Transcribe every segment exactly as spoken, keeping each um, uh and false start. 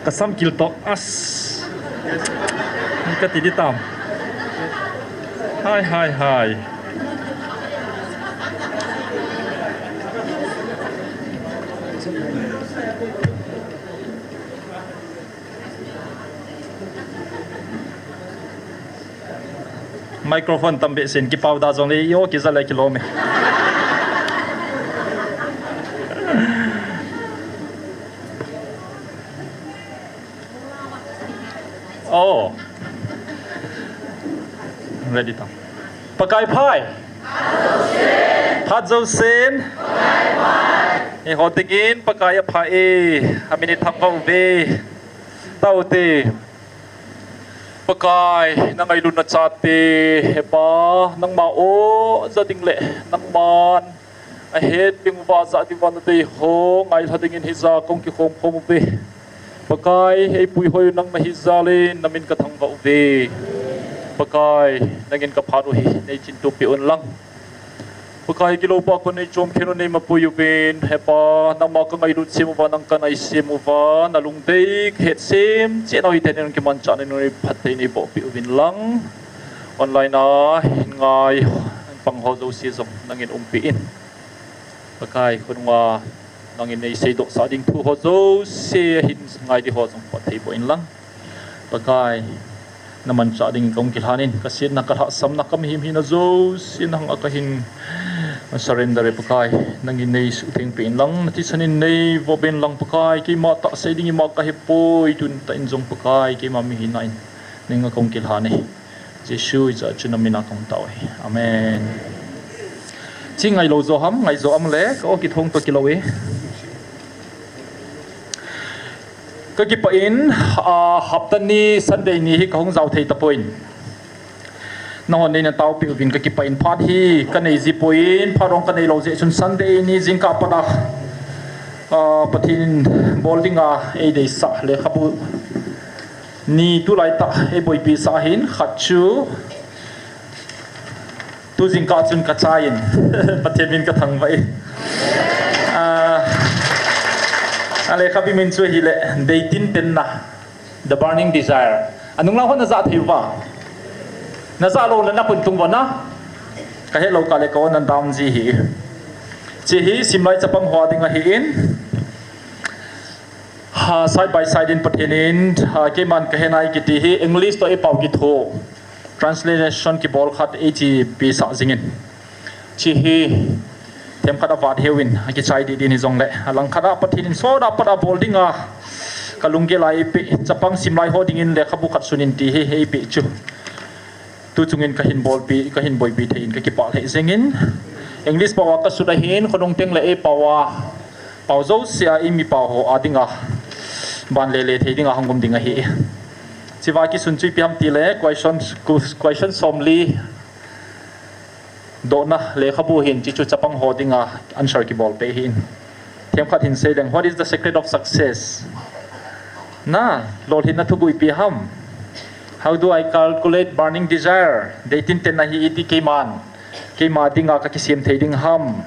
Kasam kil to as. Kati di tam. Hai, hai, hai. Microphone tam behseh in kipau da jongle, io, kija le kilom e. Oh. Ready tam. Pakai phat. Phat jousen. Eiho dingin Pakai apha e. Amin ithangvah uve. Tao te. Pakai, na ngailutna chate, he Pa, nangma o, ja ding le, nangman ahet ding uva, ja ding uva nadei ho ngailha dingin hija kahung kikhom khom uve. Pakai, eipui hoi u nang nahi jal in, namin kathangvah uve. Pakai, nangin kaphat u hi, neichingtup peh un lang. Pakai, gilou pa kon neichom khen u, neimapui uvin, he Pa, nangma kangailut sem uva, nang kanaisem uva, nalungdei kahet sem cheh nau hiten, nang kimanchah nei, nang phatthei neiboh peh uvin lang. Online a hin ngai pang ho jouse jong nangin umpi in. Pakai, khonunga nangin neiseidoh sah ding thu ho jouse hin ngai di ho jong phatthei boh in lang. Pakai, namanchah ding kahung kilhan in, kasetna, kalhahsamna, kamihemhina jouse nang a kahin surrender e Pakai, nangin neisuhtheng peh in lang, nathisan in neivoh ben lang Pakai, keima tahsa ding ima kahepoi, tun tah in jong Pakai, keima mihina in, nang a kahung kilhan e. Jesu ijat chun namin a kahung tao e. Amen. Chi ngailou jo ham, ngai jo am le, ka o kithong to kilou e. Kakipah in, ah, hapta ni Sunday ni hi kahung jao thei tapon. Nahon neina taopeh uvin kakipah in, phat hi kanei ji pon, phat hung kanei lou jeh chun Sunday ni jingkah pat a, ah, Pathen in bol dinga eideisah lekhabu ni tulai tah eiboipi sah ahin, khat chu tu jingkah chun kachai in, Pathen min kathangvah e. Ah, alekhabu min chu ahile, Deitin Tenna, The Burning Desire. Anung lang hon najah thei uva? Najah lou le naphun tung uva na? Kahet lou kah le ka o nan dam ji hi. Chi hi simlai chapang ho a ding ahin, ha, side by side in Pathen in, ha, keiman kahe nai kiti hi English toh eipao kitho, translation kibol khat eichipi sah jingin. Chi hi themkhat a vat heuvin akichai dih dih in hijongle, alangkhat a Pathen in sot a pat a bol dinga kalunggel a eipeh, chapang simlai ho dingin lekhabu khat sun in ti hi eipeh chu, tu chungin kahin bolpi, kahin boipi thei in kakipah lheh jengin. English pao a kasut ahin, khonung teng le eipao a, pao jouse a eimi pao ho a dinga ban lele thei dinga hung um ding ahi. Chi va kisun chu ipi ham tile, question, question somli dohna lekhabu ahin, chi chu chapang ho dinga answer kibol peh ahin. Themkhat hin sei leng, what is the secret of success? Na, lolhinna thuguh ipi ham? How do I cultivate burning desire? Deitin tenna hi iti keiman, keima dinga kakisem thei ding ham?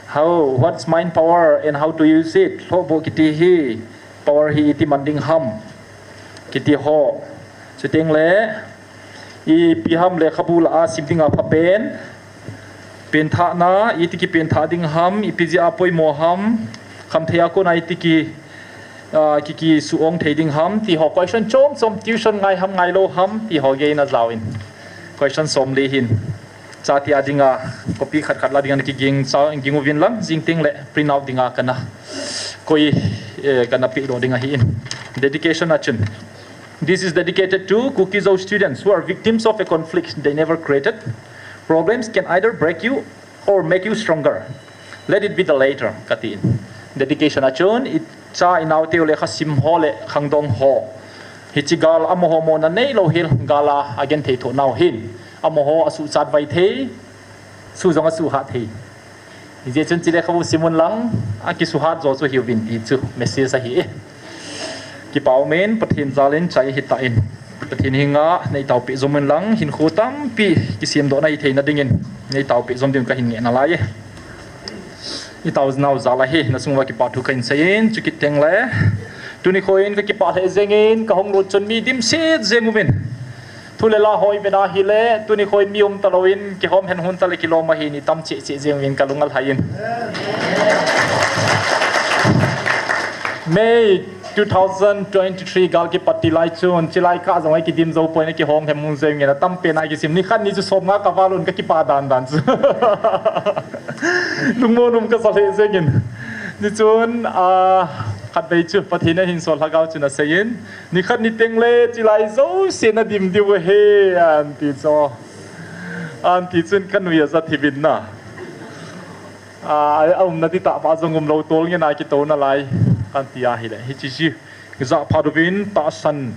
How, what's mind power and how to use it? Lhohboh kiti hi, power hi iti man ding ham? Kiti ho. Chuteng le, ipi ham lekhabu lah a sim dinga phapen? Penthahna, iti kipenthah ding ham, ipi jeh a poimo ham, khamthei a kona iti ki, ah, ki, kisuong thei ding ham, ti ho question chom chom, tuition ngai ham, ngailou ham, ti ho gei na jaovin. Question somli hin. Chate a dinga, copy khat khat la dinga kiging, cha, ging uvin lang, jing teng le print out dinga kana koi, eh, kana pehdoh ding ahin. Dedication a chun. This is dedicated to Kuki-Zo students who are victims of a conflict they never created. Problems can either break you or make you stronger. Let it be the latter, katin. Dedication a chun, icha inaoteu lekha sim ho le khangdong ho. Hiche gal amaho mona neilou hel gal a agenthei thoh nau hin. Amaho asuhchat vai thei, suh jong asuhhat thei. Hijeh chun chule lekhabu sim un lang, akisuhhat jo chu hiuvin ti chu message ahi e. Kipa umin, Pathen jalin chai hitan. Pathen henga neitaopeh jom un lang, hinkho tampi kisemdoh na hitheina dingin neitaopeh jom ding kahin ngehna lai e. Itaonau jal ahi, nasung uva kipa thu kahin seiyin, chukit teng le Tuni khoin kakipah lheh jengin, kahung lut chun mi dimset jeng uvin. Thu le la hoi vena hile, tuni khoin mi um talou in, kihom hen hun tale kilom ahi ni tam cheh cheh jeng uvin kalung alhai in. May two thousand twenty-three gal kipat ti lai chun, chilai kah jong ei kidim jou poi na kihong hem mun jeng in atam pen a kisim. Nikhat ni chu som nga kaval un kakipah dan dan chu. Lungmon um kasa lheh jeng in. Ni chun, a, khatvei chu Pathen in ahinsol lhagao chun asei in. Nikhat ni teng le chilai jouse nadim diu ahi, anti chu. Anti chun kanui aja thivin na. A, aumna di tah pa jong umlou tol nge na kitouna lai. Kanti ahile. Hichi chi. Japhat uvin tahsan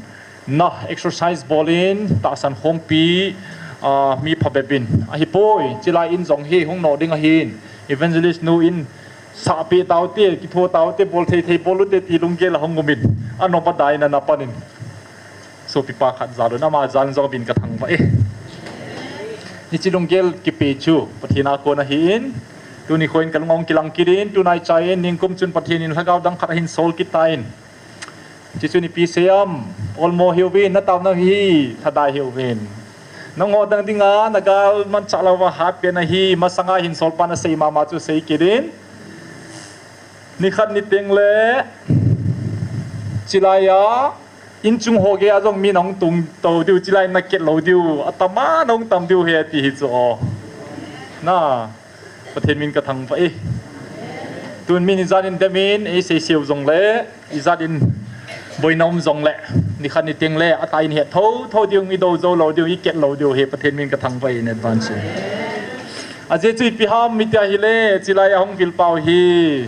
na exercise bolin, tahsan khompi, a, mi phabep in. Ahipoi, chilai in jong hi hung no ding ahin. Evangelist nu in sahpeh taute, kitho taute, bol thei thei bol ute ti lunggel ahung umin. Ano ba dai na na panin. Sopi pa khat jal un ama jal jong bin kathangvah e. Hichi lunggel kipe chu, Pathen a kon ahin. Tuni khoin kalung ong kilang kit in, tunai chai in, ningkum chun Pathen in lhagao dang khat ahinsol kit tan. Chuchu nipi seiam, olmo hiuvin, natao na hi, thadai hiuvin. Nangoh dang dinga, nagal manchah louva hat pen ahi, masanga hinsol pan asei mama chu sei kit in. Nikhat ni teng le, chilai a, inchung ho gei a jong mi nahung tung tou diu, chilai naket lou diu, atama nahung tam diu he ti hi chu o. Na. Pathen min kathangvah e. Tun min ijat in dem in, eisei seu jongle, ijat in boina um jongle, nikhat ni teng le, atah in het tho tho diu, idou jou lou diu, iket lou diu, hi Pathen min kathangvah e in advance. Ajeh chu ipi ham iti ahile, chilai ahung vil pau hi.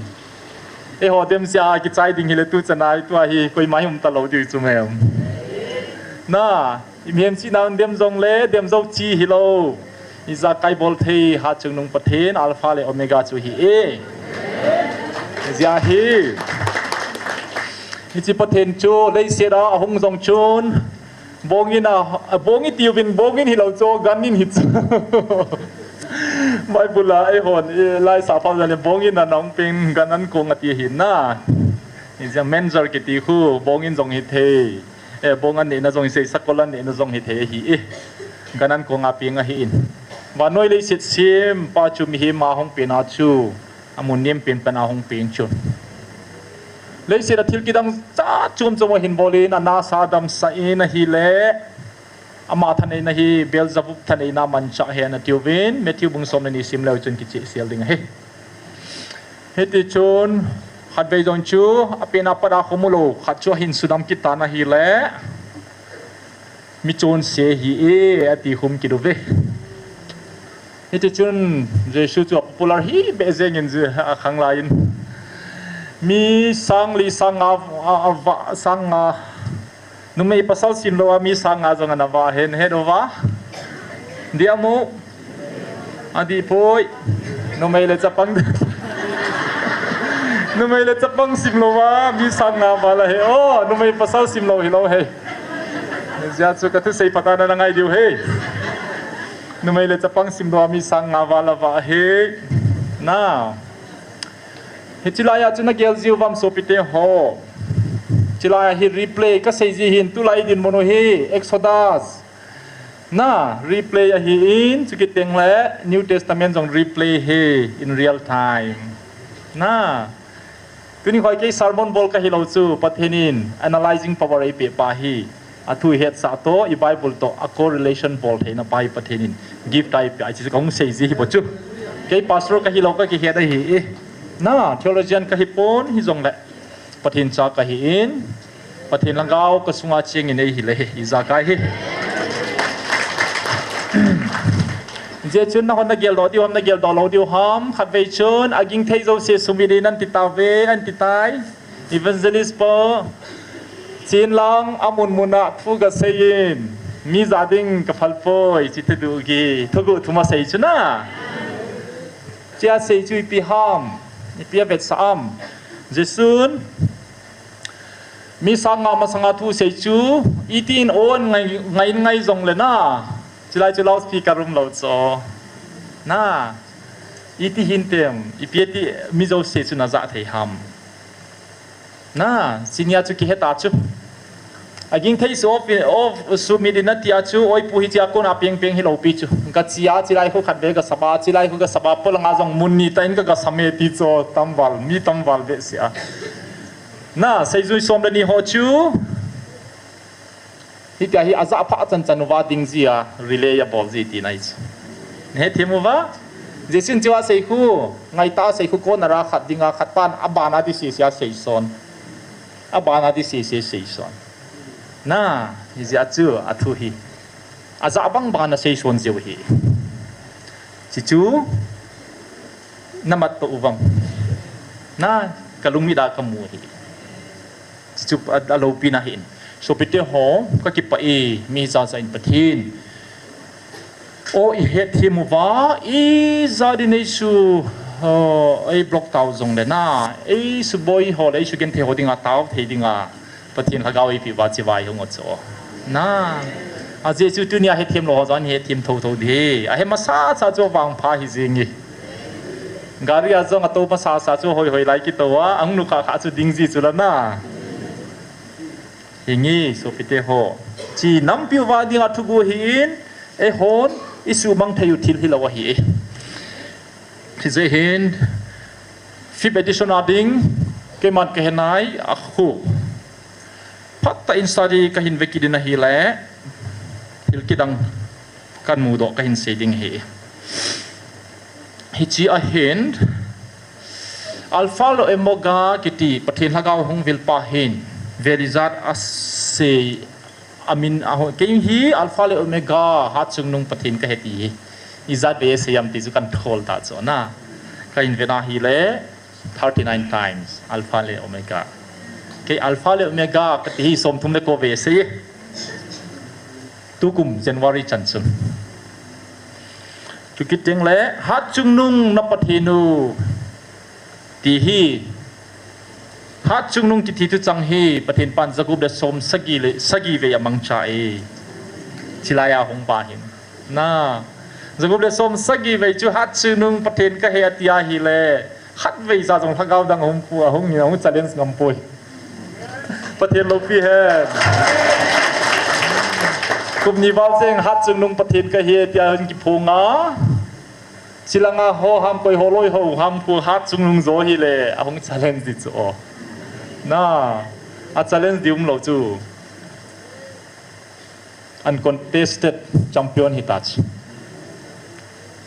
Eiho dem sia kichai ding hile tu chana, tua hi koima hi um talou diu chu mem. Na. Imihem chihna un dem jongle, dem jou chi hilou. Ijakai bol thei, hatchungnung Pathen, Alpha le Omega chu hi e. Jia hi. Hichi Pathen chu, leiset a ahung jong chun. Bong in a, bong iti uvin, bong in hilou chu, gan in hi chu. Bible a, eihon, e, laisa pha jale, bong in a nahung peng, gan an kong ati hi na. Ijia manger kiti khu, bong in jong hi thei. E, bong an neina jong hi sei, sakol an neina jong hi thei ahi e. Gan an kong a peng ahi in. Vannoi leiset sempa chu mihem a hung pen a chu, amun nem pen pen a hung peng chu. Leiset a thil kidang cha chom chom ahin bol in, anasa damsah in ahile, ama thaneina hi Beelzebub thaneina manchah ahi nati uvin, Matthew bung som le ni sim leu chun kichehsel ding ahi. Hiti chun, khatvei jong chu, apen apat a khomu lou, khat chu ahin sudam kit tan ahile, mi chonse ahi e, ati khum kit uve. Hiti chun, Jesu chu a popular hi beh jeng in, a khang lai in. Mi sang li sang nga, a, a, va, sang nga, numei pasal simlou a mi sang nga jong ana vah hen, het uva. Dia mu. Adih poi. Numei le chapang. Numei le chapang simlou a mi sang nga val ahi. O, numei pasal simlou hilou hi. Jia chu kathusei phat a na ngai diu hi. Numei le chapang simlou a mi sang nga val avah hi. Na. Hichi lai a chu nagel jiu vam sopite ho. Chilai a hi replay kasei ji hin tulai dinmun u hi Exodus. Na, replay ahi in, chukit teng le New Testament jong replay hi in real time. Na, tuni khoi kei sermon bol kahilou chu, Pathen in analyzing power eipeh pa hi. Athu hetsah toh, i Bible toh, a correlation bol theina pa hi Pathen in gift a eipeh, achi chu kahung sei ji hi bou chu. Kei pastor kahilou kakihet ahi e. Na, theologian kahipon hijongle. Pathen cha kahi in, Pathen lhagao kasunga cheng in eihi le hi, ijakai hi. Jeh chun nahon nageldoh diu ham, nageldoh lou diu ham, khatvei chun, aging thei jouse sumil in anti tauve, anti tai. Evangelist pa, chin lang, amun mun a thu gasei in, mi ja ding kaphal poi, chi thugu gi, thugu thum asei chu na. Chia sei chu ipi ham, ipi avetsah am. Jesun, mi sang nga masanga thu sei chu, itin on ngai, ngai, ngai jongle na, chilai chu loudspeaker umlou chu. Na, iti hintem, ipi ati mi jouse chu najah thei ham. Na, sinia chu kihe ta chu. Aging thei su of, of su mi din na tia chu, oi pu hi chia kon a peng peng hi lo pi chu. Ka chia, chilai khu khat ve ka saba, chilai khu ka saba, polanga jong mun ni ta in ka ka same ti chu, tamval, mi tamval ve sia. Na, seijui som le ni ho chu. Hitia hi aja pha chan chan uva ding jia relay a bol ji ti nai chu. He thim uva. Jesun chiwa sei khu, ngai ta sei khu kon ara khat dinga khat pan abana di si sia sei son. Abana di si sia sei son. Na, hi jia chu a thu hi. Aja bang bana sei son jiu hi. Chi chu na mat to uvang. Na, ka lungmi da ka mu hi. Chu a, a lopi na hin. Sopite ho, ka kipah e, mi jaja in Pathen. O i het thim uva, i ja din ei su, uh, ei block tau jong le na, ei su boi ho le, ei su gen thei ho dinga tau thei dinga. Pathen lhagao ei pi uva chi vai hung o cho. Na. A Jesu tunia het thim lo ho jan het thim tho tho di. A he masa sa cho vang pha hi jingi. Gari a jong a to masa sa chu hoi hoi lai kito a, ang nu kha kha chu ding ji chu la na. Hingi, sopite ho. Chi nampi uva dinga thugu hi in, eihon, i su mang thei u thil hi lo ahi e. Hi jeh hin, fifth edition a ding, keiman ka he nai, a khu. Phat ta in study ka hin ve kit in ahi le, thil kidang kan mu doh ka hin sei ding hi. Hichi a hin, Alpha le Omega kiti Pathen lhagao hung vil pa hin, vel ijat a sei a min a ho, kei hi Alpha le Omega, Hatchungnung Pathen ka he ti hi. Ijat ve sei am ti chu kan thol ta chu na. Ka in ve na hi le, thirty-nine times, Alpha le Omega. Kei Alpha le Omega, ka ti hi som thum le ko ve sei. Tukum January chan chun. Chu kit teng le, Hatchungnung na Pathen u. Ti hi. Hatchungnung kiti thu chang hi, Pathen pan jagup le som sagi le, sagi ve a mangcha e. Chilai a hung pa hin. Na. Jagup le som sagi ve chu Hatchungnung Pathen ka he a ti ahi le. Khat vei sa jong lhagao dang hung pu, a hung in, a hung challenge ngam poi. Pathen lopi hen. Kum ni val jeng Hatchungnung Pathen ka he tia hung kiphong a. Chilanga ho ham koi ho loi ho ham pu Hatchungnung jo hi le, a hung challenge di chu o. Na, a challenge di um lo chu. Uncontested champion hi ta chu.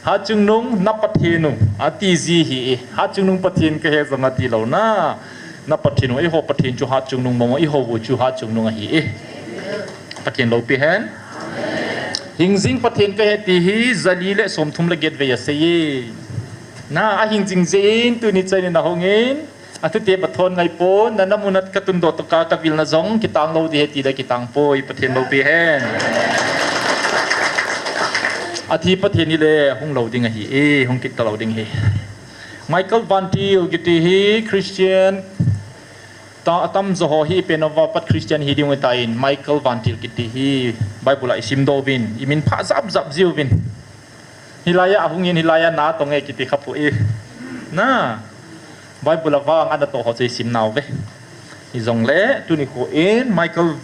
Hatchungnung na Pathen u, a ti ji hi e. Hatchungnung Pathen ka he jong a ti lo na. Na Pathen u, eiho Pathen chu Hatchungnung mong, eiho u chu Hatchungnung ahi e. Pathen lopi hen. Hingjing Pathen ka he ti hi, jali le som thum le get vei a sei e. Na, a hingjing jeh in, tuni chan in a hung in. A thute pathon ngai pon, na na mun a ka tun doh to ka, ka vil na jong, kitang lo di he ti le kitang poi, Pathen lopi hen. A thi Pathen hi le, hung lo ding ahi e, hung kit ta lo ding hi. Michael Van Til kiti hi, Christian, ta, a tam jo ho hi, pen uva pat Christian hi ding u ta in, Michael Van Til kiti hi, Bible a i sim doh uvin, i min pha jap jap ji uvin. Hilai a, a hung in hilai a na tong e kiti kha pu e. Na, Bible a vang ana to ho chu i sim nau ve. Hi jong le, tuni khu in Michael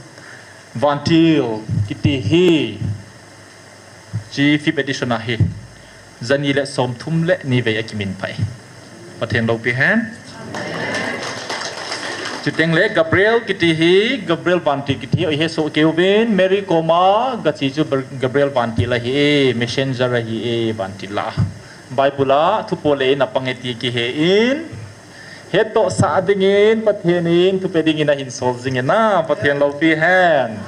Van Til kiti hi. Chi fifth edition a hi. Jani le som thum le ni vei a kimin pai. Pathen lopi hen. Chuteng le Gabriel kiti hi, Gabriel Van Til kiti hi, oi he so keuvin, Mary koma, gachi chu Ber-, Gabriel Van Til ahi e, messenger ahi e, Van Til la. Bible a, thupo le in a pang e ti kihe in, he to sa ding in, Pathen in, thupe ding in a hin sol jing in a, Pathen lopi hen.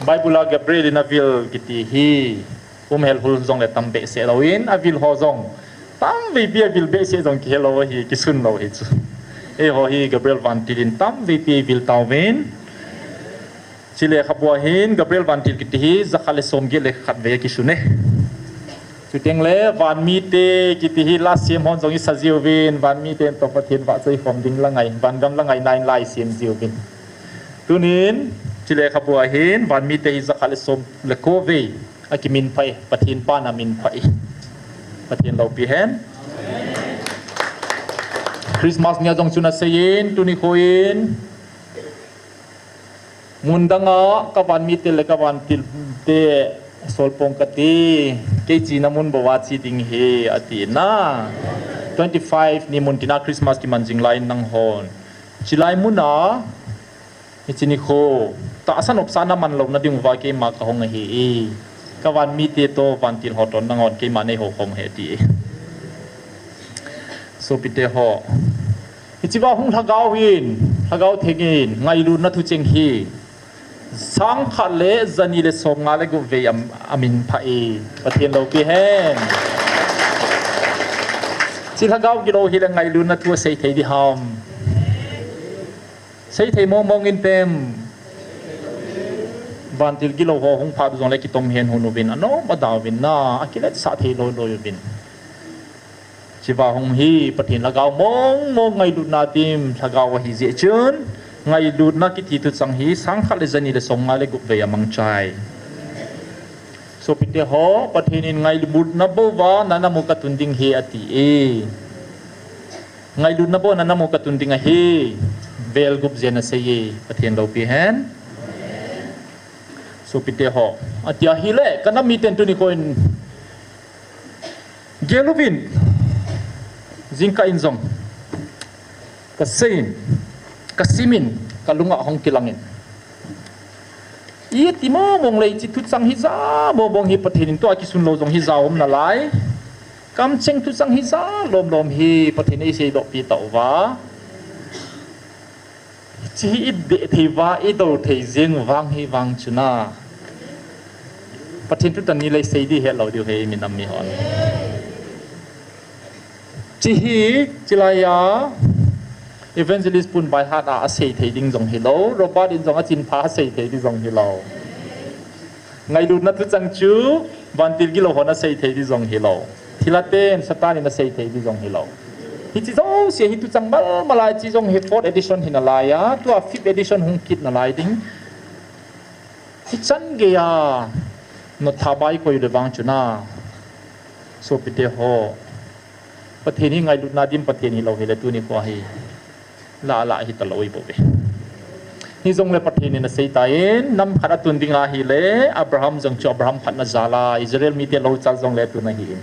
Bible a Gabriel in a vil kiti hi. Um hel hul jong le tam behseh lo in, a vil ho jong. Tam vei pi a vil behseh jong kihe lo hi, kisun lo hi chu. Eiho hi Gabriel Van Til in tam vei pi vil tau vin. Chi le kha bua hin, Gabriel Van Til kiti hi, jakhat le som get le khat vei kisun e. Chuteng le, van mite kiti hi, la sem hon jong i sa jiu vin, van mite to Pathen va choi khom ding la ngai, van gam la ngai nine lai sem jiu vin. Tunin, chi le kha bua hin, van mite hi jakhat le som le ko vei. A kimin phai, Pathen pan a min phai. Pathen lopi hen. Christmas nia jong chu nasei in, tuni kho in, mun danga ka van mite le ka vantil te solpong kati, kei china mun bou a che ding ahi, ati na. Twenty five ni mun tina Christmas kiman jing lai in nanghon. Chilai muna, hiche nikho, tahsa nopsa naman louna diuva keima kahung ahi. Ka van mite toh, vantil ho toh nanghon keima neihou khom ahi ati. Sopite ho. Hichea hung Lhagao hin, Lhagao Theng in, ngailutna thucheng hi. Sang khat le jani le som nga le gup vei a, amin phah e. Pathen loupi hen. Hiche Lhagao gilou hi le ngailutna thu asei thei ding ham. Sei thei mong mong in tem. Vantil gilou ho hung phat jong le kitom hen hung uvin, anom adau vin na, akiletsah thei loi loi uvin. Hichea hung hi Pathen Lhagao mong mong ngailutna dim Lhagao ahi jeh chun, ngailutna kiti thucheng hi sang khat le jani le som nga le gup vei amang chai. Sopite ho, Pathen in ngailutna bou va nana mu katun ding ahi ati e. Ngailutna bou nana mu katun ding ahi. Vel gup jen asei e, Pathen loupi hen. Sopite ho. Atia hile, ka nam miten tuni kho in gel uvin, jingkah in jong kasei in, kasim in, kalunga hung kilang in. Iti mong mong le hiche thucheng hija mong mong hi Pathen in tua kisun lou jong hija um nalai. Kamcheng thucheng hija lom lom hi Pathen in eisei doh pi tauva. Hiche hi idei thei uva, idou thei jeng vang hi vang chu na. Pathen thutan ni le sei ding helou diu ahi, mi nam mi hon. Hiche hi, chilai a, Evangelist pun by heart a asei thei ding jong hilou, Robert in jong achin pha asei thei ding jong hilou. Ngailutna thucheng chu, vantil gilou hon asei thei ding jong hilou. Thilha ten, Satan in asei thei ding jong hilou. Hiche jouse hi thucheng mal mal a hiche jong hi fourth edition hi nalai a, tua fifth edition hung kit nalai ding. Hichan geiya, notha bai koi le vang chu na. Sopite ho. Pathen hi ngailutna dim Pathen hilou hile tuni kho hi. La la hita lou bou ve. Hijongle Pathen in asei tan, nam khat atun ding ahile, Abraham jong chu Abraham phatna jal a, Israel mite lou chal jongle tun ahi in.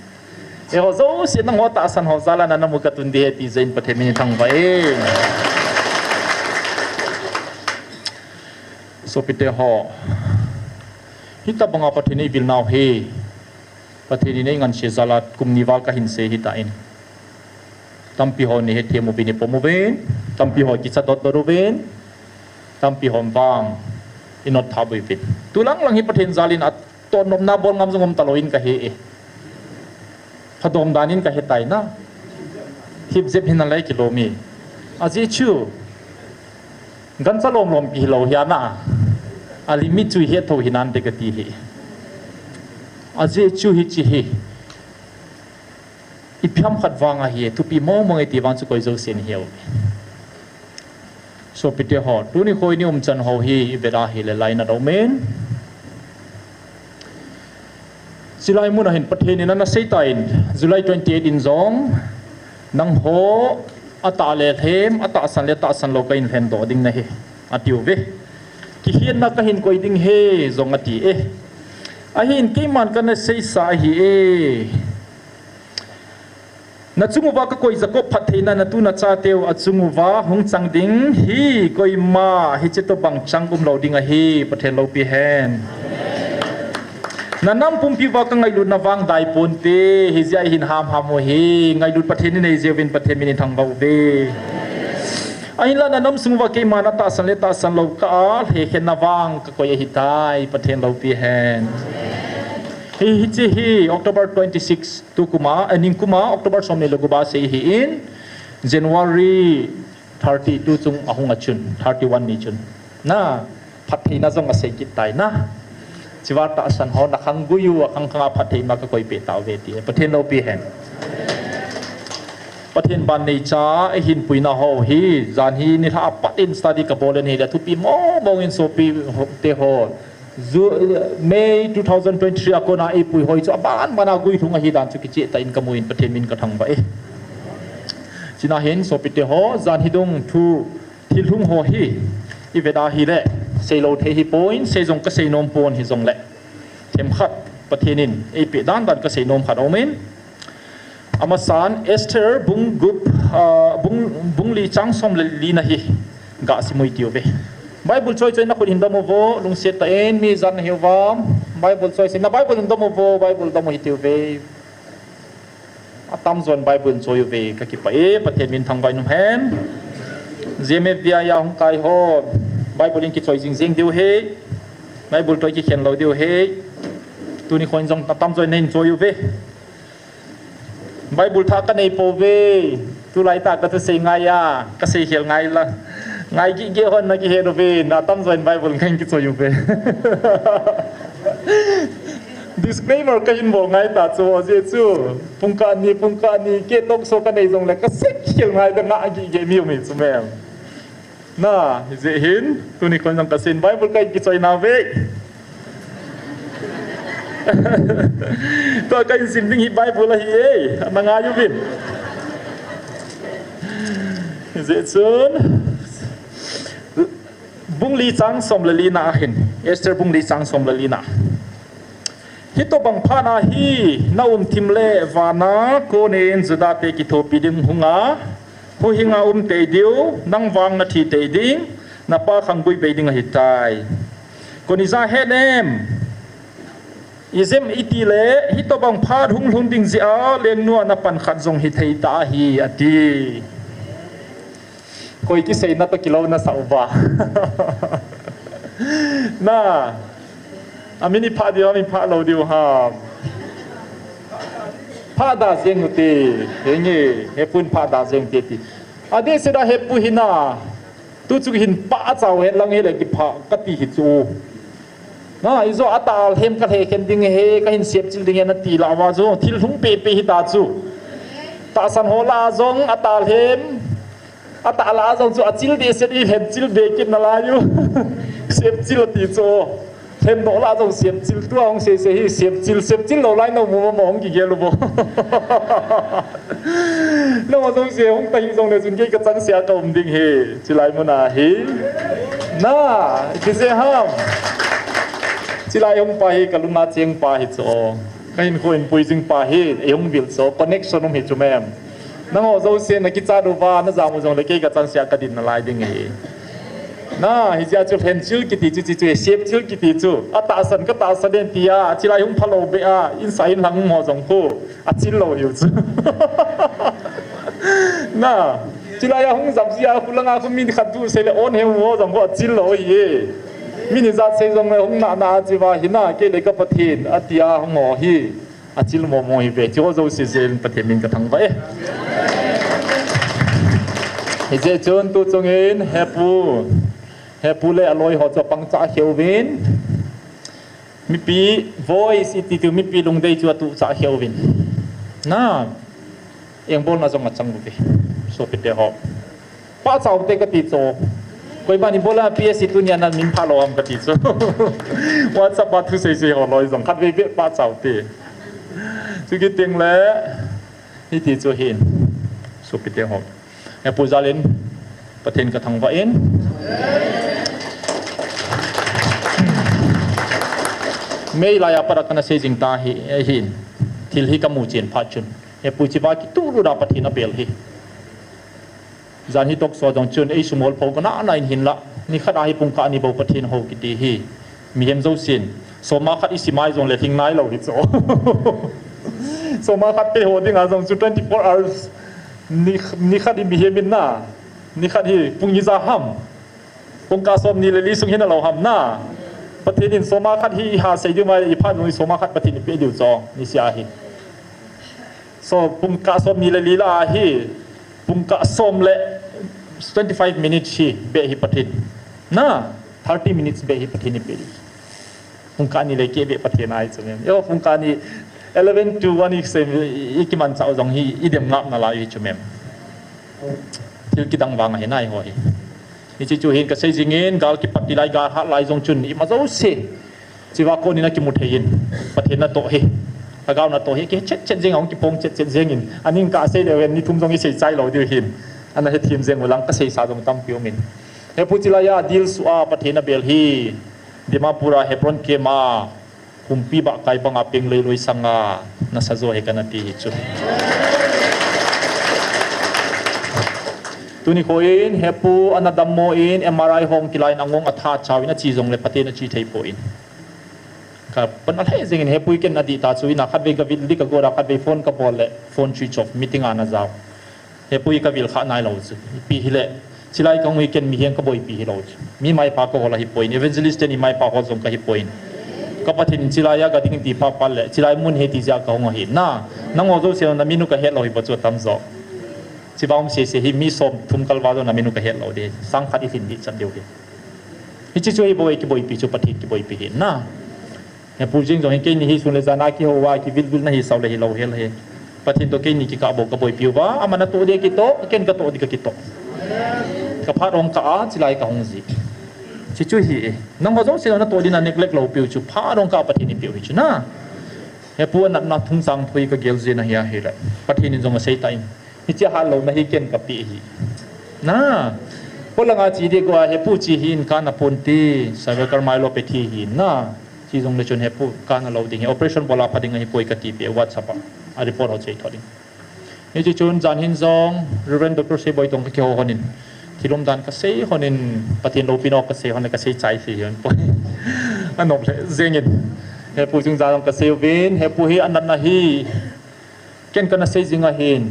Eiho jouse nangho tahsan ho jal a nana mu katun ding ahi ti jeh in Pathen min in thangvah e. Sopite ho. Hitabanga Pathen in eivil nau hi. Pathen in eingansei jal a kum ni val kahin sei ahitan. Tampi hon eihethem uvin eipom uvin, tampi hon kicha dot dot uvin, tampi hon vang inot tha uvin. Tulang lang hi Pathen jal in atoh nopna bol ngam jong um talou in kahe e. Phadom dan in kahe tai na. Hip jep hin alei kilom e. Ajeh chu. Gancha lom lom pi hilou hi ana. A limit chu ihet thou hinante kati hi. Ajeh chu hiche hi. Ipi ham khat vang ahi, thupi mong mong e ti vang chu koi jousen hiu. Sopite ho, tuni kho in i umchan ho hi ivet a hile lainat aumin. Chulai mun a hin Pathen in ana seitan, July twenty eight in jong, nangho atah le lhem, atahsan le tahsan lou kahin lhendoh ding nahi, atiuve. Kihetna kahin koi ding ahi jong ati e. Ahin keiman kana seisa ahi e. Nachung uva kakoi Jacob phattheina, natu nachateu achung uva hung chang ding hi koima hiche tobang chang umlou ding ahi, Pathen loupi hen. Nanam pumpi uva kangailutna vang daiponte, hijeh a hin hamham u hi, ngailut Pathen inei jeh uvin Pathen min in thangvah uve. Ahinla nanam sung uva keiman atahsan le tahsan lou kah a lhekhenna vang kakoi ahitai, Pathen loupi hen. Hi, hiche hi October twenty six. Tukuma, eh, ningkuma, October somni le gup a sei ahin, January thirty two chung ahung a chun, thirty one ni chun. Na, phattheina jong asei kit tai na. Chua tahsan ho, nakhang gui u, akhang khang a phattheina kakoi peh tauve ti. Pathen loupi hen. Pathen ban neicha, eihin puina ho hi, jan hi nilhah a pat in study kabol in hile thupi mong mong in sopite ho. Ju-, May two thousand twenty-three a kona eipui hoi chu aban ban a guilhung ahi dan chu kicheh tah in kamu in Pathen min kathangvah e. China hin sopite ho, jan hi dung thu thil hung ho hi i vet a hile, seilou thei hi pon, sei jong ka sei nom pon hi jongle, themkhat Pathen in ei pe dan dan ka sei nom khat aum in. Amasan Esther bung gup, ah, bung, bung li chang som le li na hi ga simui tiu ve. Bible choi choi na khut hin dom uvo, lungset tah in mi jan na hiu vam. Bible choi choi na Bible hin dom uvo, Bible dom u hi tiu ve. Atam jon Bible choi uve, ka kipah e, Pathen min thangvah in um hen. G M F V I a hung kai ho, Bible in kichoi jing jing diu he. Bible toh kikhen lou diu he. Tuni khon jong atam jon nei choi uve. Bible tha ka nei pouve. Tulai tah ka thusei ngai a, ka sei khel ngai la. Ngai gige hon na kihe uve, na atam jon Bible ngai kichoi uve. Disclaimer ka hin bol ngai ta chu, ajeh chu pungkah ni, pungkah ni kei talk show ka nei jongle ka sei khel ngai ta, nga gige mi um hi chu mem. Na, hijeh hin tuni khon jong ka sei in Bible ka kichoi nauve. Tua ka hin sim ding hi Bible ahi e, na ngai uvin. Hijeh chun bung li chang som le li na ahin, Esther bung li chang som le li na. Hitobang phat a hi na um thim le vana konin Juda te kithopi ding hung a, huhhing a um tei diu, nang vang na thi tei ding, na pa khanggui bei ding ahi tai. Koni ja het em? Ijeh iti le, hitobang phat hung lhung ding jeh a, lengnu a na pan khat jong hi thei ta ahi, ati. Koi kiseina toh kilou na sa uva. Na, amin i pha diu, amin pha lou diu ham. Pha da jeng ute, henge, hepun pha da jeng ute ti. Adeh seh da hepu hina, tu chu hin pa chau hen lang hile kipha kati hi chu. Na, ijo atah a lhem ka lhekhen ding he, ka hin sepchil ding he nati lah uva chu, thil lhung pepe hita chu. Tahsan ho lah a jong atah lhem, atah lah a jong chu achil dehset i lhem chil be kit nalai u. Sepchil ati chu. Lhem doh lah a jong sepchil, tua hung seisei hi sepchil, sepchil lou lai na um u mo hung kigel u bo. Nangho jouse hung ta hih jongle chun kei ka changseh a ka um ding hi, chilai mun a hi. Na, ipi jeh ham. Chilai hung pa hi ka lung a cheng pa hi chu. Ka hinkho in pui jing pa hi, ei hung vil chu. Connection um hi chu mem. Nangho jouse na kichat uva, na jam u jongle kei ka changseh a ka din nalai ding hi. Na, hijeh a chu lhenchil kiti chu, chu, chu, sepchil kiti chu. Atahsan ka tahsan den tia, chilai hung phalou beh a, insung in lang ho jong khu. Achil lou hiu chu. Na, chilai a hung jam jia khu langa khu min khat tu sei le on he ho jong khu achil lou hi. Min ijat sei jongle hung na na a chi uva hi na, kei le ka Pathen, atia hung ho hi. Achil momo hi ve, chu jouse jeh in Pathen min ka thangvah e. Hijeh chun tu chungin hepu, hepu le aloi ho chu apang cha kheu vin. Mipi voice iti tu mipi lungdei chu atu cha kheu vin. Na, engbolna jong achang uve. Sopite ho. Pachat u te kati chu. Koiman ibola P S C tunia na min phalou ham kati chu. WhatsApp a thu seisei ho loi jong khatvei beh pachat u te. Chu kiti le, hiti chu hin. Sopite ho. Hepu jal in, Pathen ka thangvah in. Meilai a pat a kana sei jing ta hi, hin. Thil hi ka mu chen phat chun. Hepu chiva kituh lut a Pathen abel hi. Jan hi talk show jong chun, ei sumol pho kana na in hinla. Nikhat a hi pungkah ni bou Pathen hou kiti hi. Mihem jousen. Soma khat i simai jongle lhing nailou hi chu. Soma khat kei ho dinga jong chu twenty-four hours. Ni, nikhat hi mihem in na. Nikhat hi pung ijat ham. Pungkah somni le li sung hi nalou ham na. Pathen in soma khat hi i ha sei diu mai i phat jong hi soma khat Pathen in pe diu chu. Nisea hi. So, pungkah somni le li lah a hi, pungkah som le twenty-five minutes hi beh hi Pathen. Na, thirty minutes beh hi Pathen in pe di. Pungkah ni le keh beh Pathen ahi chu mem. Yo, pungkah ni eleven to one i sei, i kimanchah u jong hi, i dem ngap nalai hi chu mem. Thil kidang vang ahi nai ho hi. Hiche chu hin ka sei jingin, gal kipat ti lai, gal hat lai jong chun, ima jouse. Chiva konin akimu thei in, Pathen natoh hi. Lhagao natoh hi kichet chet jeng, ahung kipong chet chet jengin. Aning kasei leu hen, ni thum jong isei chai lou diu hin. Ana hethem jeng ulang, kasei sa jong tampi umin. Hepu, chilai a dil sua Pathen abel hi. Dimapur a Hebron kema. Kumpi ba kai banga peng loi loi sanga nasa jo hi kana ti hi chu. Tuni kho in, hepu ana dammo in, M R I hong kilai in angong atha chau in achi jongle Pathen achi thei poi. Ka pan alhai jeng in hepu ken adih ta chu in a khatvei ka vil di ka go da khatvei phone ka bol le phone switch off, meeting ana jao. Hepu hi ka vil kha nai lou chu. Ipi hile. Chilai kahung hi ken mihem ka boipi hilou chu. Mi maipa ka hol ahi poi. Evangelist ten i maipa hol jong ka hi poi. Ka Pathen in chilai a ka ding ti pha pha le. Chilai mun hi ti jeh a kahung ahi. Na, nangho jouse na minu ka het lou hi pa chu tam jo. Chiba um sese hi mi som thum kalval jo na minu ka het lou di. Sang khat i lhin di chan diu hi. Hichi chu hi boi kiboipi chu Pathen kiboipi hi. Na. Hepu jing jong hi keini hi sun le jan a kihou a, kivil vil na hi sao le hilou hel hi. Pathen toh keini kikah bou ka boipi uva, aman atoh di kitoh, ken katoh di ka kitoh. Ka phat hong kah a, chilai kahung ji. Chi chu hi e. Nangho jouse natoh di na neglect lou piu chu, phat hong kah a Pathen in piu hi chu na. Hepu anatna thungsang thu hi ka gel jin ahi a hile. Pathen in jong asei tan. Hiche hat louna hi ken ka pe hi. Na. Polanga chi di go a hepu chi hi in kana pon ti, cervical myelopathy hi na. Chi jong le chun hepu kana lou ding hi. Operation bol a pha ding ahi poi ka ti pe WhatsApp a. A report ho chei tho ding. Hiche chun jan hin jong Reverend Doctor Seiboi tong ka kihou hon in. Thil umdan ka sei hon in, Pathen loupina ka sei hon le ka sei chai sei hon poi. Anop le jeng in. Hepu jung jan jong ka sei uvin, hepu hi anatna hi. Ken kana sei jing ahin.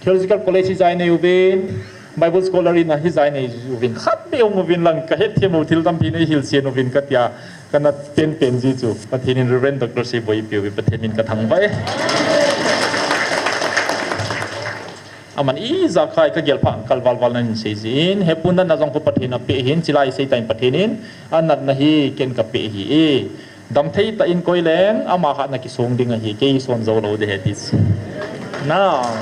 Theological College hi jai nei uvin, Bible Scholar in a hi jai nei uvin. Khat be ong uvin lang ka hethem u thil tampi nei hilchen uvin ka tia. Kana pen pen ji chu. Pathen in Reverend Doctor Seiboi ipi uvi Pathen min ka thangvah e. Aman ijakai ka gel pha kal val val nan sei jin. Hepu natna jong khu Pathen a pe hin chilai sei tan Pathen in. Anatna hi ken ka pe hi e. Damthei tah in koi leng, ama hatna kisong ding ahi, kei son jou lou ding ahi ti. Now,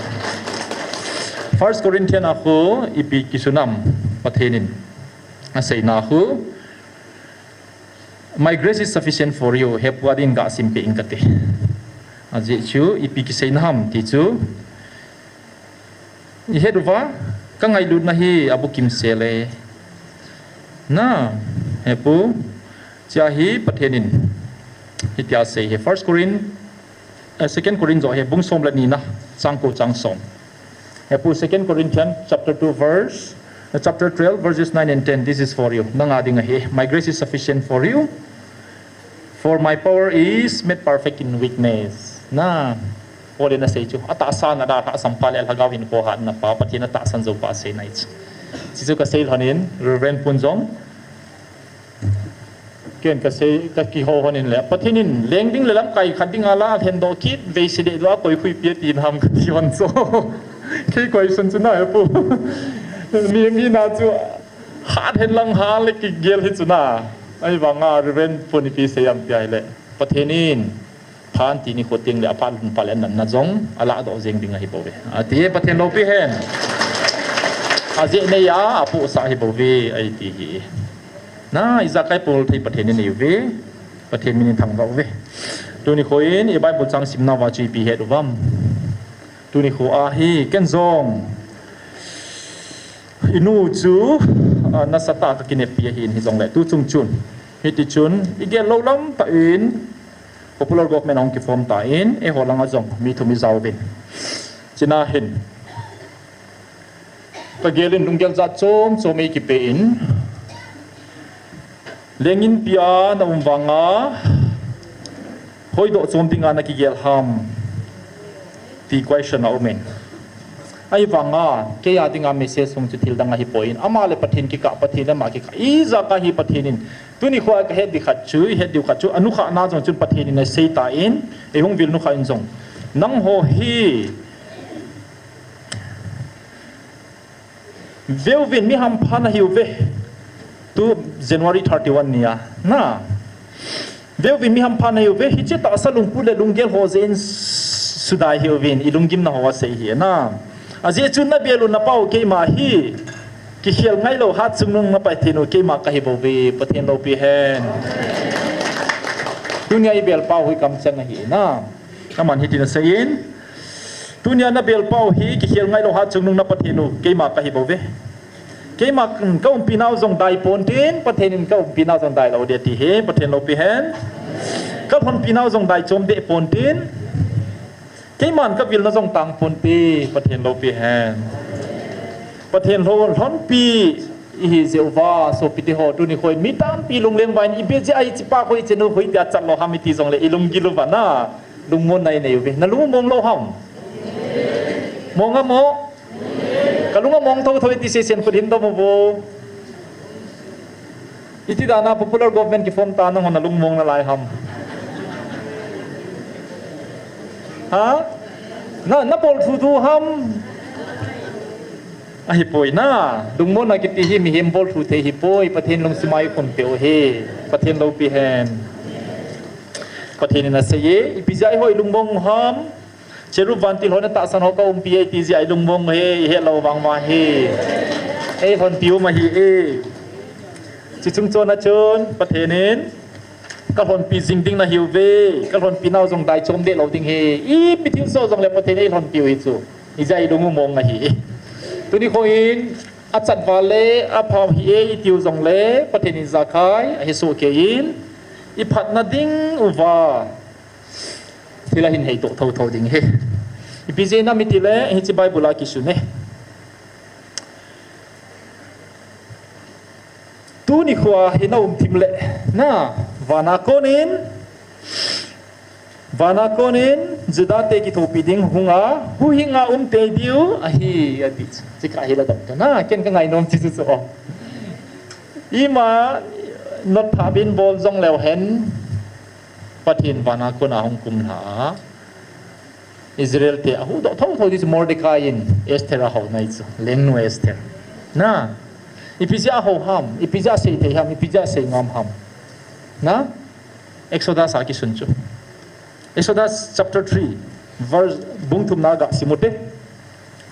First Corinthian a khu, ipi kisun ham, Pathen in. Aseina khu, "My grace is sufficient for you," hepu a din ga sim pe ing kate. Ajeh chu, ipi kiseina ham, ti chu. I het uva, ka ngailutna hi abukim sel e. Na, hepu, chia hi Pathen in. Hitia sei hi First Corinth, eh, Second Corinth jo hi bung som le ni na, chang ko chang som. Hepu Second Corinthians chapter two verse, eh, chapter twelve verses nine and ten. This is for you. Nanga ding ahi. My grace is sufficient for you. For my power is made perfect in weakness. Na, Paul in asei chu. Atahsa na dalha sampha le lhagao hin khohatna pa, Pathen atahsan jou pa asei nai chu. Chuchu ka sei lhon in, Reverend Pun jong. Ken ka sei, ka kihou hon in le. Pathen in, leng ding le lamkai khat ding ala, lhen doh kit, vei se deh lou a koi khui pia ti nam ka ti hon so. Kei koi sun chu na hepu. Mi, mi na chu. Hat hen lang hal le kigel hi chu na. Ahivanga Reverend Pun ipi sei ham tia hile. Pathen in phan ti ni kho teng le aphat lhun pha le natna jong alah doh jeng ding ahi bou ve. Ati e Pathen loupi hen. Ajeh nei a apohsah ahi bou ve ahi ti hi. Na ijakai pol thei Pathen in nei uve. Pathen min in thangvah uve. Tuni kho in i Bible chang simna uva chu ipi het uvam. Tuni kho a hi ken jong. I nu chu, ah, nasatah a ka kineppi ahin hijongle. Tu chung chun. Hiti chun, i gel lou lam tah in, popular government ahung kiform tan, eiho langa jong, mi thum i jaovin. China hin. Ka gel in lunggel jat chom chom ei kipe in. Leng inpi a na um vanga, hoidoh chom dinga na kigel ham, ti question a um in. Ahivanga, kei a dinga message hung chu thil dang ahi poi in. Ama le Pathen kikah, Pathen le ama kikah. Ijakai hi Pathen in. Tuni kho a ka het di khat chu, i het diu khat chu, anukhah na jong chun Pathen in asei tan, ei hung vil nukhah in jong. Nangho hi, Veuvin, mi hampha nahiuve. Tu January thirty-one nia. Na. Veuvin, mi hampha nahiuve. Hiche tahsa lungput le lunggel ho jeh in sudai hiuvin. I lunggimna ho asei hi na. Ajeh chu na bel u na pau keima hi. Kikhel ngailou hat chungnung na Pathen u keima kahi bouve. Pathen loupi hen. Tunia i bel pau hi kamcheng ahi na. Aman hitin aseiyin, tunia nabelpau hi kikhel ngailou hatchungnung na Pathen u, keima kahi bouve. Keima ka umpi nau jong dai pontin, Pathen in ka umpi nau jong dailou ding ati hi, Pathen loupi hen. Ka lhonpi nau jong dai chom deh pontin, keiman ka vilna jong tang ponte, Pathen loupi hen. Pathen lhon, lhonpi ihi jeh uva, sopite ho, tuni khoin mi tampi lungleng uva in, ipi jeh a hichepa khu, hichenu khu itia chat lou ham iti jongle, ilunggil uva na lungmonna inei uve. Nalung mong lou ham? Mong a mo? Kalung among thotho iti sesen khut hin dom uvo. Iti dan a popular government kiform ta nangho nalung mong nalai ham? Ha? Na, nabol thuthu ham? Ahipoi na, lungmonna kiti hi mihem bol thu thei hipoi, Pathen lungsim a ikhum peh u hi, Pathen loupi hen. Pathen in aseiye, ipi jeh a eiho ilungmong u ham? Cherub vantil hon atahsan ho ka umpi e ti jeh a ilungmong u hi, ihet lou vang uva hi. Eilhonpi u ahi e. Chuche chung chon a chun, Pathen in, ka lhonpi jing ding nahiuve, ka lhonpi nau jong dai chom deh lou ding ahi. Ipi thilsoh jongle Pathen in eilhonpi u hi chu. Hijeh a ilung u mong ahi. Tuni khoin, achat val le, apha hih e itiu jongle, Pathen in ijakai ahesoh keiyin, iphatna ding uva thil ahin heitoh thotho ding ahi. Ipi jeh inem itile, hiche Bible a kisun e. Tuni khoa hi naum thim le, na, vana konin, vana konin, Juda te kithopi ding hunga, huhhinga um tei diu ahi, ati. Chikha hi la dam ta na, ken ka ngainom chu chu chu o. Ima, not phabin bol jong leu hen, Pathen vana kona hung kumlha a. Israel te ahuhdoh thotho ding chu Mordecai in Esther ahou nai chu, lengnu Esther. Na, ipi jeh a ahou ham, ipi jeh a asei thei ham, ipi jeh a asei ngam ham. Na, Exodus a kisun chu. Exodus chapter three, verse bung thumna ga sim u te.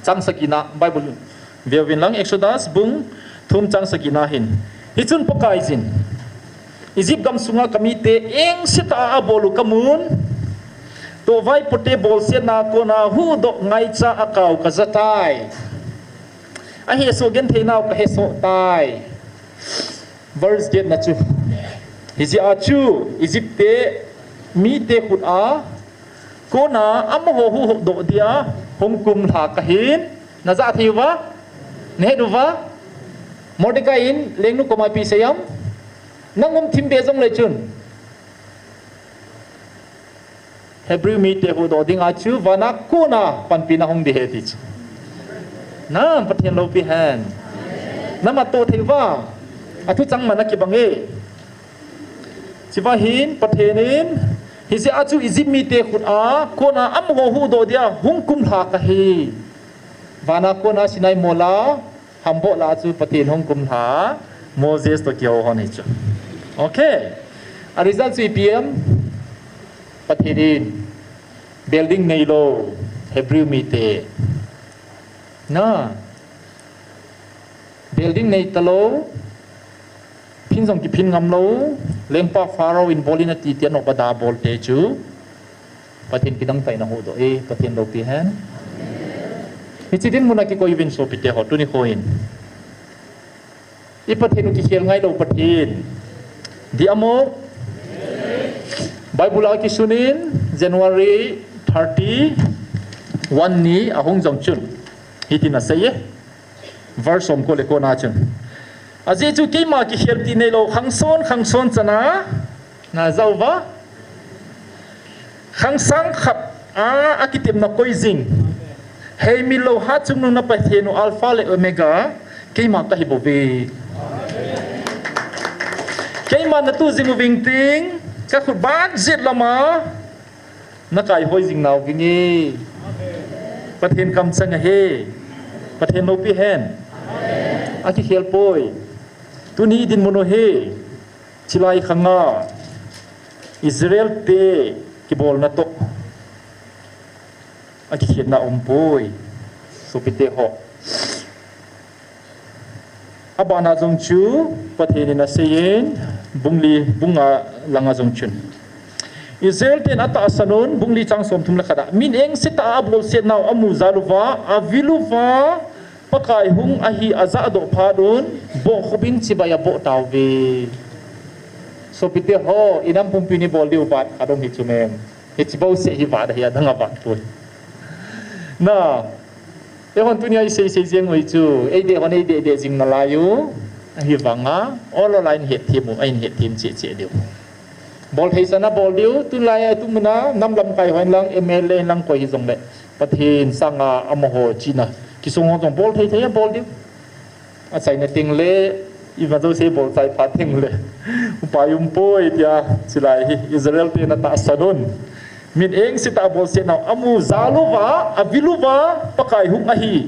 Chang sagina, Bible Veuvin lang Exodus bung thum chang sagina hin. Hichun Pakaiyin, Egypt gam sunga kamite engse tah a abol u kamun, toh vaipote bolsetna a kona huhdoh ngaicha a kau kaja tai. Ahesoh genthei nau kahesoh tai. Verse get na chu. Hijeh a chu Egypt te mite khut a kona amaho huhdoh dia hung kumlha kahin. Naja thei uva? Nahet uva? Mordecai in lengnu koma ipi asei ham? Nang um thim be jong le chun, Hebrew mite huhdoh dinga chu vana kona panpina hung ding ahi ti chu. Na, Pathen loupi hen. Namat to thei uva? Athu chang man akibang e. Chuva hin Pathen in, hijeh a chu Egypt mite khut a kona amaho huhdoh dia hung kumlha kahi. Vana kona Sinai mol a, hamboh lah a chu Pathen hung kumlha, Moses toh kihou hon hi chu. Okay. A result chu ipi em? Pathen in building neilou Hebrew mite. Na. Building nei talou, phin jong kiphin ngam lou, lengpa Pharaoh in bol in ati tia nop a da bol te chu, Pathen kidang tah in ahuhdoh e, Pathen loupi hen. Hiche dinmun a kikoi uvin sopite ho, tuni khoin. I Pathen u kikhel ngailou Pathen. Di amo. Bible a kisun in, January thirty-one ni ahung jong chun. Hitin asei e. Verse som ko le kona chun. Ajeh chu keima kikhel ti neilou khangson, khangson chana. Naja uva? Khang sang khat a, akitepna koi jing. Heimil lou hatchungnung na Pathen u Alpha le Omega, keima kahi bouve. Keima natu jing uving ting, kakhut ban jet lama, nakaihoi jing nau vinge. Pathen kamchang ahi. Pathen loupi hen. Akikhel poi. Tuni dinmun u hi. Chilai khanga Israel te kibolna toh akikhetna umpoi. Sopite ho. Abana jong chu Pathen in aseiyin, bung li, bung nga langa jong chun. Israel ten atahsan un, bung li chang som thum le khat a, min engse tah a abolset nau amu jal uva, avil uva, Pakai hung ahi ajahdoh phat un, bohkhup in chibai aboh tauve. Sopite ho, inam pumpi in ibol diu vat khat um hi chu mem. Hichi bouseh hi vat ahi, adang a vat poi. Na, eihon tunia isei sei jeng u hi chu, eideh hon eideh deh jing nalai u, ahivanga, ol ol a in hetthem u, a in hetthem cheh cheh diu. Bol thei chan a bol diu, tulai a tu mun a, nam lamkai ho in lang, M L A in lang koi hijongle, Pathen sanga amaho chihna kisong ho jong bol thei thei a bol diu. Achaina teng le, ima jouse bol chai phat teng le, upai um poi tia, chulai hi Israel ten atahsan un. Min engse tah a abolset nau amu jal uva, avil uva, Pakai hung ahi.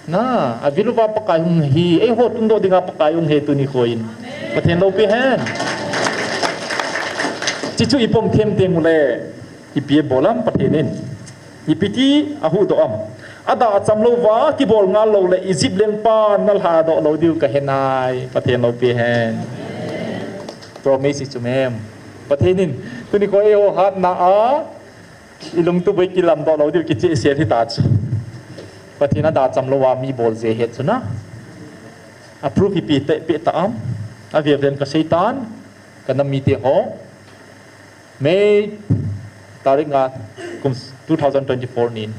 Na, avil uva Pakai hung ahi, eiho tungdoh dinga Pakai hung ahi tuni kho in. Pathen loupi hen. Chuchu ipom them teng ule, ipi abol am Pathen in? Ipi ti ahuhdoh am? Adah acham louva kibol ngal lou le Egypt lengpan nalhadoh lou diu kahe nai, Pathen loupi hen. Promise chu mem. Pathen in, tuni kho eiho hatna a, ilungtup u ikilamdoh lou diu kichehsel hita chu. Pathen adah acham louva mi bol jeh het chu na. Approve ipi ti peh ta am? Avel vel in kasei tan, kanam mite ho. May tarik nga kum two thousand twenty-four nin,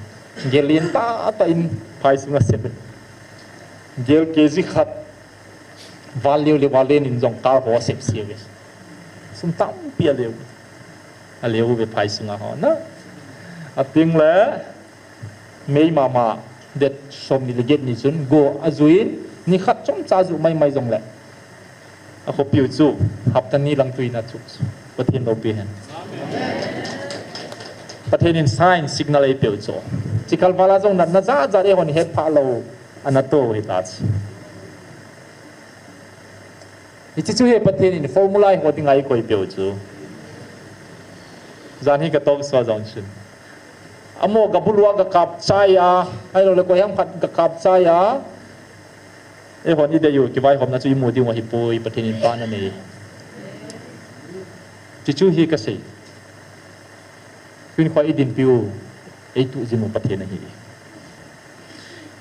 gel lentah tah in phai sunga sem. Gel K G khat val leu le val len in jong kal ho asep se uve. Sum tampi aleu. Aleu uve phai sunga ho na. Ateng le May mama, date som ni le get ni chun go ajui in, ni khat chomcha ju mai mai jongle, akhopiu chu hapta ni lang tui na chu, Pathen loupi hen. Pathen in sign signal eipeu chu. Chikal vala jong natna jat jat eihon het phah lou ana to hita chu. Hiche chu hi Pathen in formula eiho dinga eikoipeu chu. Jan hi ka talk show jong chun, amaho gabulu a gakap chai a, ahilouleh koiham khat gakap chai a, eihon idei u kivaihomna chu imu diu ahipoi, Pathen in pan anei. Hiche chu hi kasei. Tuni kho idinpiu, eituh jing u Pathen ahi.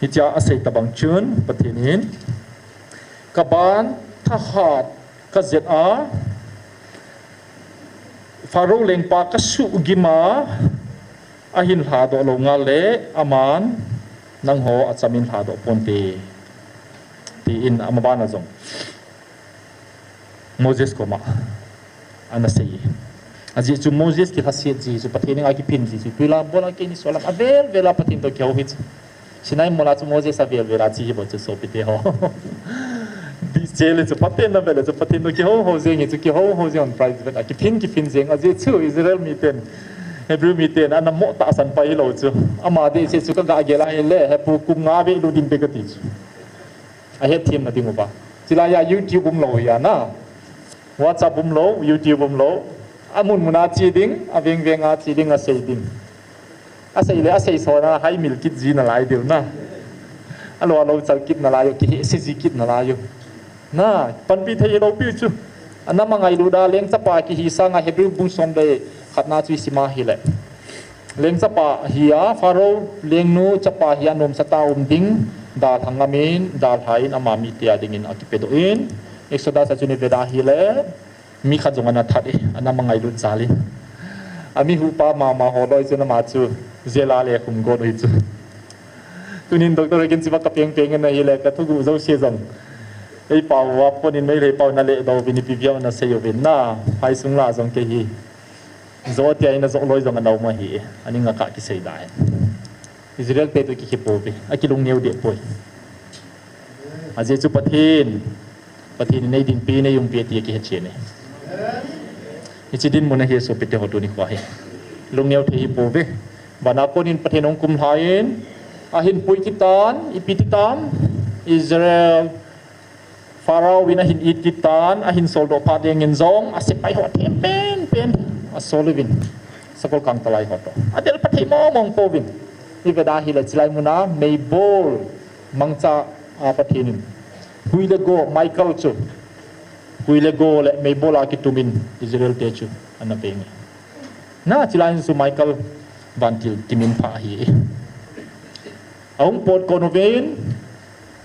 Hichea asei tobang chun Pathen in, kaban thahat kajet a, Pharaoh lengpa kasuhgim a, ahin lhadoh lou ngal le, aman nangho achamin lhadoh ponte, tin amabana jong Moses koma ana sei. Ajeh chu Moses kilhaset ji chu, Pathen henga kiphin ji chu, tuilai bola keini solam avel vela Pathen toh kihou hi chu. Sinai mola chu Moses avel vela che hi bou chu sopite ho. Biche le chu Pathen na vele chu Pathen toh kihou hou jeng hi chu, kihou hou jeng on prize vet a kiphin kiphin jeng ajeh chu Israel miten, Hebrew miten ana mo tahsan pai hilou chu. Ama dehset chu kaga gel a hile, hepu kum nga vei lut ding pe kati chu. Ahetthemna ding uva. Chulai a YouTube umlou hi a na. WhatsApp umlou, YouTube umlou. Amun mun a che ding, aveng veng a che ding, asei ding. Asei le, asei sona, haimil kit ji nalai diu na. Alou, alou chal kit nalai u, kihehse ji kit nalai u. Na, panpi thei hilou piu chu. Anam angailut a, lengchapa kihi sanga Hebrew bung som le khatna chu isim a hile. Lengchapa hi a, Pharaoh lengnu chapa hi a nomsa tah a um ding, dalha ngamin, dalha in ama mite a dingin akipedoh in, Exodus a chun ivet a hile, mi khat jong ana that e, anam angailut jal in. Ami huhpa mama ho loi chun ama chu jail a le khum got u hi chu. Tunin Doctor Rekin chiva kapeng peng in ahile, kathuguh jouse jong eipao uva pon in Meitei pao in aledoh uvin, ipi via nasei uvin na, phaisung la jong kei hi. Jo tia ina jo loi jong ana um ahi, ani nga ka kisei da hen. Israel te toh kikhe pouve, akilungneo deh poi. Ajeh chu Pathen, Pathen in eidinpi, eiumpi ati akihe chen e. Hiche dinmun ahi sopite ho tuni kho hi. Lungneo thei hi pouve. Vana kon in Pathen hung kumlha in, ahin pui kit tan, ipi ti tam, Israel Pharaoh in ahin it kit tan, ahin soldoh phat ding in jong, asepai ho athem pen pen, asol uvin, sakol kangtalai ho toh. Adel pha thei mong mong pouvin. Ivet a hile chulai mun a, meibol, mangcha a Pathen in. Hui le go, Michael chu. Hui le go le meibol a kitumin Israel te chu ana peng e. Na, chilai chu Michael vantil timin pha ahi. Ahung pot kon uvin,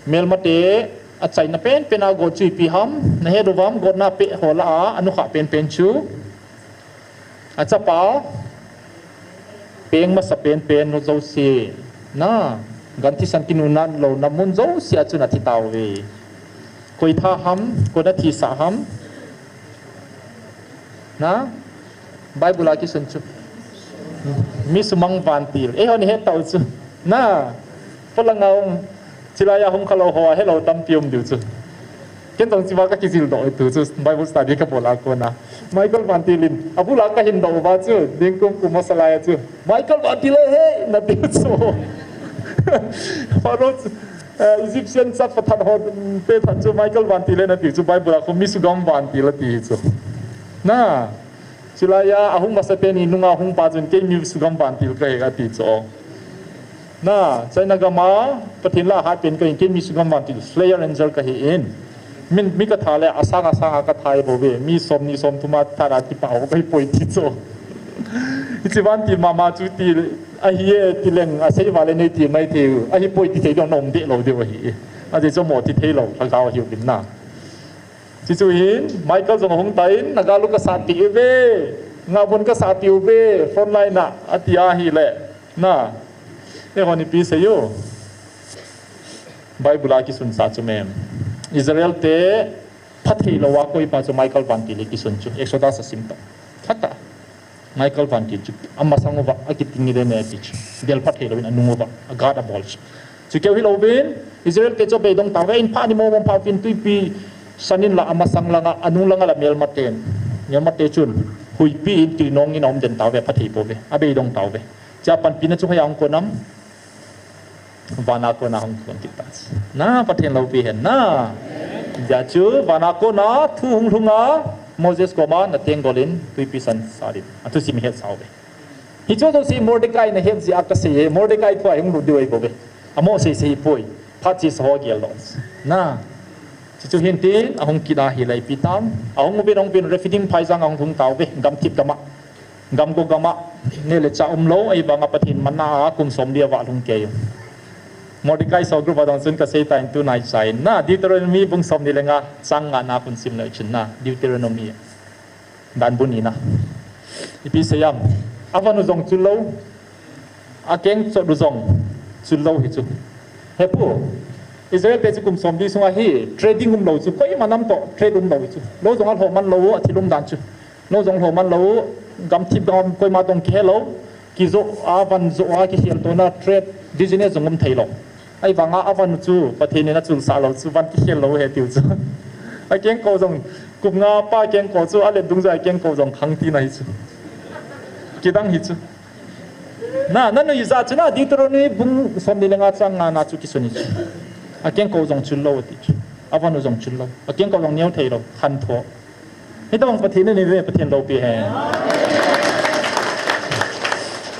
melmate achaina penpen a go chu ipi ham, nahet uvam, gotna peh ho lah a, anukha penpen chu. Achapa, peng masa penpen nu jouse, na, gan thisan kinunat louna mun jouse a chun athi tauve. Koi tha ham, koi na thisah ham. Na, Bible a kisun chu. Mi sumang vantil. Eihon ihet tau chu. Na, polanga um, chilai a hung khalou ho, helou tampi um diu chu. Ken jong chiva kakijil doh tu chu, Bible study kabol a kona. Michael vantil in, abul a kahin doh uva chu, ningkum kum masa lai a chu. Michael vantil e he, natiu chu. Pharaoh chu, eh, Egyptian chatpathat ho, te that chu, Michael vantil e natiu chu, Bible a khu mi sugam vantil ati chu. Na, chilai a, ahung masa teni nunga hung pa chun, kei mi sugam vantil kahi ati chu. Na, China gam a, Pathen lah a hat pen kahin, kei mi sugam vantil, slayer angel kahi in. Min, mi katha le, asang asang a katha e bou ve, mi som ni som thum a that a kipa ho kahi poi ti chu. Hichi vantil mama chu ti, ahi e ti leng, asei vale nei ti mai thei u, ahi poi ti thei dong nom deh lou diu ahi. Ajeh chu mo ti thei lou, lhagao hiu vin na. Chuchu hin, Michael jong ahung tan, naga lu kasat peh uve, ngabun kasat peh uve, front line a, ati ahile, na, eihon ipi sei u. Bible a kisunsa chu mem. Israel te phathei lou a koipa chu Michael vantil le kisun chu, Exodus a sim tah. Phatah. Michael vantil chu, amasang uva, akiting le ne ti chu. Del phathei louvin anung uva, a guard abol chu. Chu keu hilou vin, Israel te chu abeidong tauve, in pha ni mo mo pha vin tuipi, sanin la amasang langa, anung langa la melmaten. Melmate chun, huipi in tuinong in aum den tauve, phathei pouve, abeidong tauve. Chia panpina chu hoiya hung kon am. Vana kona hung kon kit ta. Na, Pathen loupi hen na. Hijeh chun vana kona thu hung lhunga Moses koma nateng golin tuipi san sa din. Athusim ihet sau ve. Hichu jouse Mordecai nahet jeh a kasei e. Mordecai thu a hung lut diu ahi bou ve. Amo sei sei poi. Phat chesa ho gel lou. Na. Chuchu hin tin ahung kit ahile ipi tam. Ahung uvin ahung uvin Rephidim phaijang ahung lhung tauve. Gamthip gam a. Gamgo gam a, neh le chah umlou, ahivanga Pathen manna a kum somli avah lhung kei u. Mordecai soul group a dong chun kasei tan tu naicha in na, Deuteronomy bung somni le nga, chang nga na kon sim leu chun na, Deuteronomy. Dan bu ni na. Ipi sei am, avan u jong chul lou, akeng chot u jong chul lou hi chu. Hepu, Israel te chu kum somli sunga hi trading umlou chu, koima nam toh trade umlou chu. Lou jong alhoh man lou, athil umdan chu. Lou jong lhoh man lou, gamthip gam koima toh kihe lou, kijoh a van joh a kikhel tona trade business jong um thei lou. Ahivanga avan u chu, Pathen in achulsah lou chu, van kikhel lou ahi tiu chu. Akengkou jong, kum nga pa kengkou chu, alet dungjuia kengkou jong khang tina hi chu. Kidang hi chu. Na, nanu ijat chu na, Deuteronomy bung somni le nga chang nga na chu kisun hi chu. Akengkou jong chul lou ati chu. Avan u jong chul lou. Akengkou jong neo thei lou, khan tho. Hitobang Pathen inei ve, Pathen loupi hen.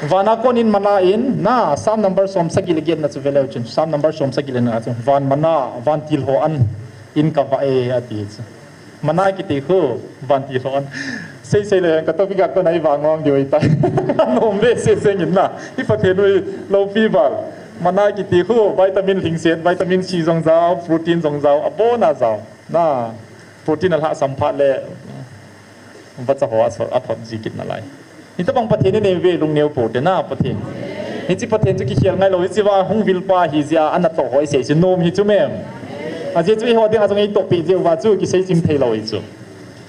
Vana konin manna in, na, Psalm number som sagi le get na chu veleu chun. Psalm number som sagi le nga chu. Van manna, vantil ho an, in kavah e, ati chu. Manna kiti khu, vantil ho an. Sei sei le, ka topic a kona ivah ngong diu ahitai. Nom ve sei sei ngin na. I Pathen u iloupi val. Manna kiti khu, vitamin lhingset, vitamin C jong jao, protein jong jao, abona jao. Na, protein alhahsam phat le, vacha ho a so, athot ji kit nalai. Hitobang Pathen inei ve lungneo pou te na Pathen. Hiche Pathen chu kikhel ngai lou, hiche va hung vil pa ahi jeh a, ana toh ho isei chu nom hi chu mem. Ajeh chu eiho dinga jong eitoh peh jeh uva chu kisei chim thei lou hi chu.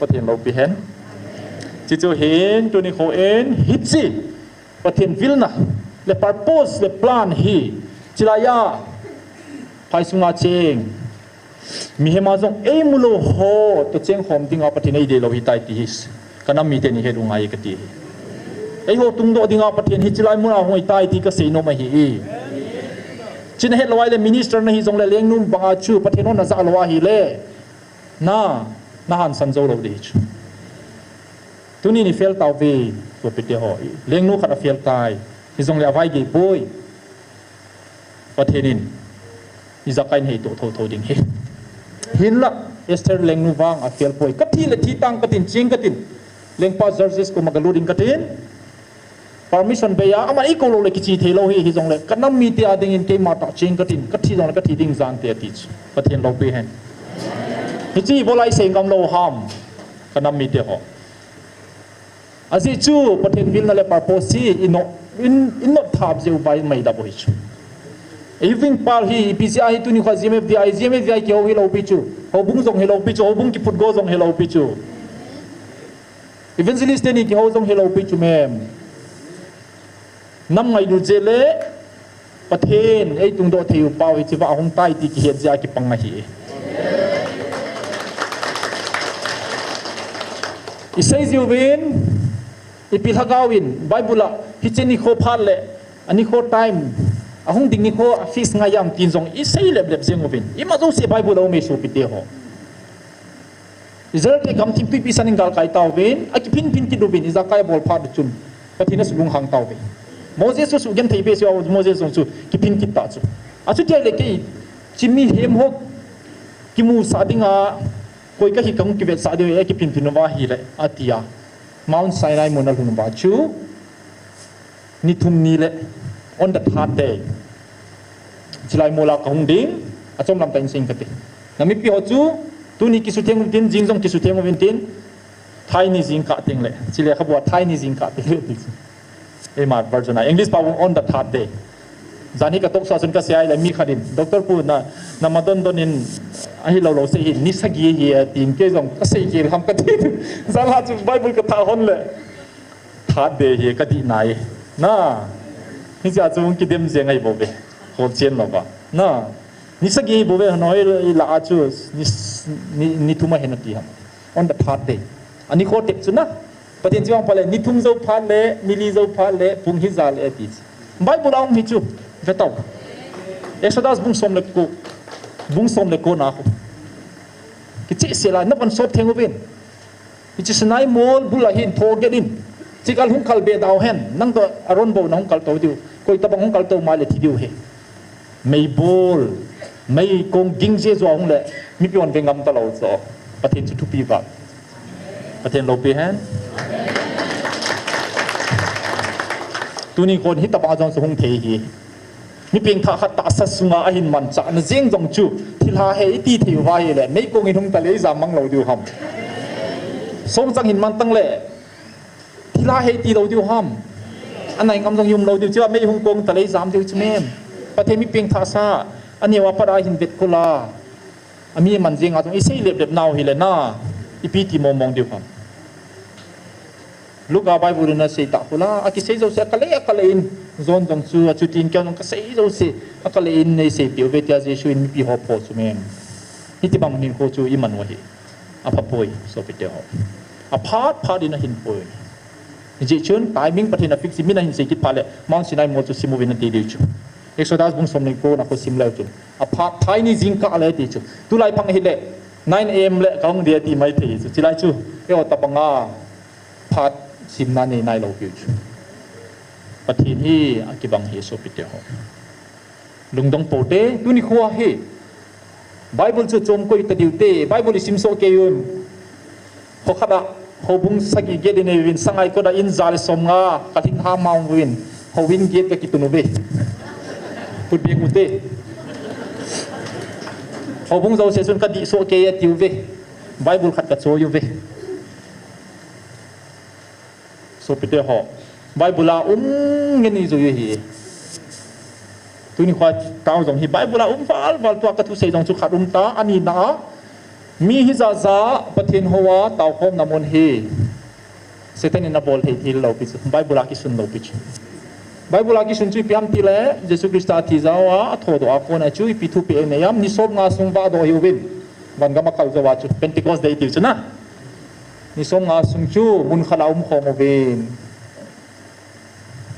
Pathen loupi hen. Chuchu hin, tuni kho in, hiche Pathen vilna, le purpose, le plan hi, chilai a, phai sunga cheng. Mihem a jong eimu lou ho, toh cheng khom dinga Pathen eidei lou ahitai ti hi. Ka nam mite ni het u ngai kati hi. Eiho tungdoh dinga Pathen hi chilai muna hung ahitai ti kasei nom ahi. China het lou ahile minister nahi jongle lengnu banga chu Pathen hon najah lou ahile. Na, na hansan jou lou ding hi chu. Tuni ni fail tauve, sopite ho. Lengnu khat a fail tai. Hijongle avai gei poi. Pathen in ijakai in heitoh thotho ding ahi. Hinla, Esther lengnu vang a fel poi. Ka thi le thi tang ka tin, ching ka tin. Lengpa Xerxes koma ka lut in ka tin. Permission bei a, ama i ko lou le kichi thei lou hi, hi jong le. Ka nam mite a ding in keima ta ching ka tin. Ka thi jong le ka thi ding jan te ti chu. Pathen loupi hen. Hichi bolai sei ngam lou ham. Ka nam mite ho. Ajeh chu Pathen vilna le purpose hi i not, in, i not thap jeh u vai mai da bo hi chu. I ving pal hi, i P C I hi tuni kho G M F D I, G M F D I kihou hi lou pi chu. Houbung jong hi lou pi chu, houbung kiput go jong hi lou pi chu. Evangelist teni kihou jong hi lou pi chu mem. Nam ngailut jeh le, Pathen, ei tungdoh thei u pau hi chiva ahung tai ti kihet jeh a kipang ahi. I sei jiuvin, i pi lhagao in, Bible a, hiche nikho phat le, a nikho time, ahung ding nikho a fix ngai am tin jong, i sei lep lep jeng uvin. Ima jouse Bible a um e sopite ho. Israel te gamthip tuipi san in galkai tauvin, akiphin phin kit uvin, ijakai abol phat u chun, Pathen in asulunghang tauve. Moses chu sugenthei behseh a, Moses jong chu kiphin kit ta chu. Achuti ahile kei, chimi hem ho kimusah dinga, koi kahi kahung kivetsah diu e, akiphin phin uva ahile, ati a. Mount Sinai mun alhun uva chu, Ni thum ni le on the third day. Chilai mol a kahung ding, achom lam tah in sei inge kati. Na mipi ho chu, tuni kisutheng uvin tin, jing jong kisutheng uvin tin, Thai ni jingkah teng le, chule khabua Thai ni jingkah teng le ti chu. Eima version a, English pao on the third day. Jan hi ka talk show a chun kasei a ahile mi khat in, Doctor pu na, nama don don in, ahilou lou sei hi, ni sagi ahi atin, kei jong kasei gel ham kati. Jan la chu Bible kathah hon le. Third day hi kadih nai. Na. Hiche a chu kidem jeng ahi bouve. Kholchen louva. Na. Ni sagi ahi bouve, hanoi la a chu ni, ni, ni thum ahi nati ham. On the third day. Ani kho tep chu na. Pathen chu vang phat le, ni thum jou phat le, ni li jou phat le, pung hi ja le ati. Bible a um hi chu. Ve tau. Exodus bung som le ko. Bung som le ko na ko. Kicheh sel a, na von sop theng uvin. Hiche Sinai mol bul a hin tho gel in. Chikal hung kal be dau hen. Nang toh Aaron bou na hung kal tou diu. Koi tabang hung kal tou mai le thi diu ahi. Meibol. Meikong ging jeh joh a hung le. Mipi hon ve ngam talou joh. Pathen chu thupi val. Pathen loupi hen. Tuni khon hitabang jong chu hung thei hi. Mi pengthah khat tahsa sunga ahin manchah na jeng jong chu, thilha hi iti thei uva ahile, meikong in hung ta le ijam mang lou diu ham. Songchang hin man tang le, thilha hi iti lou diu ham. Anai ngam jong um lou diu chu, mei hung kong ta le ijam diu chu mem. Pathen mi pengthahsa, aneo a pat a hin vet kol a. Ami man jeng a jong isei lep lep nau hile na, ipi ti mong mong diu ham. Luka Bible in asei tah kol a, akisei jouse akale, akale in, John jong chu, achutin kei jong kasei jouse, akale in nei seipeh uve tia Jesu in mipi ho pho chu mem. Hitibang hinkho chu iman u ahi. Apha poi, sopite ho. Aphat phat in ahin poi. Hijeh chun, timing Pathen in afix in min ahin sei kit phat le, Mount Sinai mol chu sim uvin ati diu chu. Exodus bung som le ko na ko sim leu chun. Aphat Thai ni jingkah le ti chu. Tulai phang hile, nine A M le kahung dia ti mai thei chu. Chilai chu, eiho tabang a, phat simna nei nai lou piu chu. Pathen hi akibang hi sopite ho. Lungdong pou te, tuni kho hi. Bible chu chom koi ta diu te, Bible isim soh kei un. Kho khat a, houbung sagi get in eivin, sangai kot a in ja le som nga, kalhing ham ma uvin, houin get kakitun uve. Put beng ute. Houbung jouse chun kadih soh kei ati uve. Bible khat kachoi uve. Sopite ho, Bible a um nge ni jui hi. Tuni kho tao jong hi Bible a um val val tua kathusei jong chu khat um ta, ani na a. Mi hijat ja Pathen hou a taokhomna mun hi. Satan in abol thei thil lou pi chu. Bible a kisun lou pi chu. Bible a kisun chu ipi ham tile, Jesu Christa athi jao a, athodoh a kona chu ipi thupeh anei am, ni som nga sung vahdoh hiuvin. Van gam akal jou a chu, Pentecost Day tiu chu na. Ni som nga sung chu mun khat a umkhom uvin.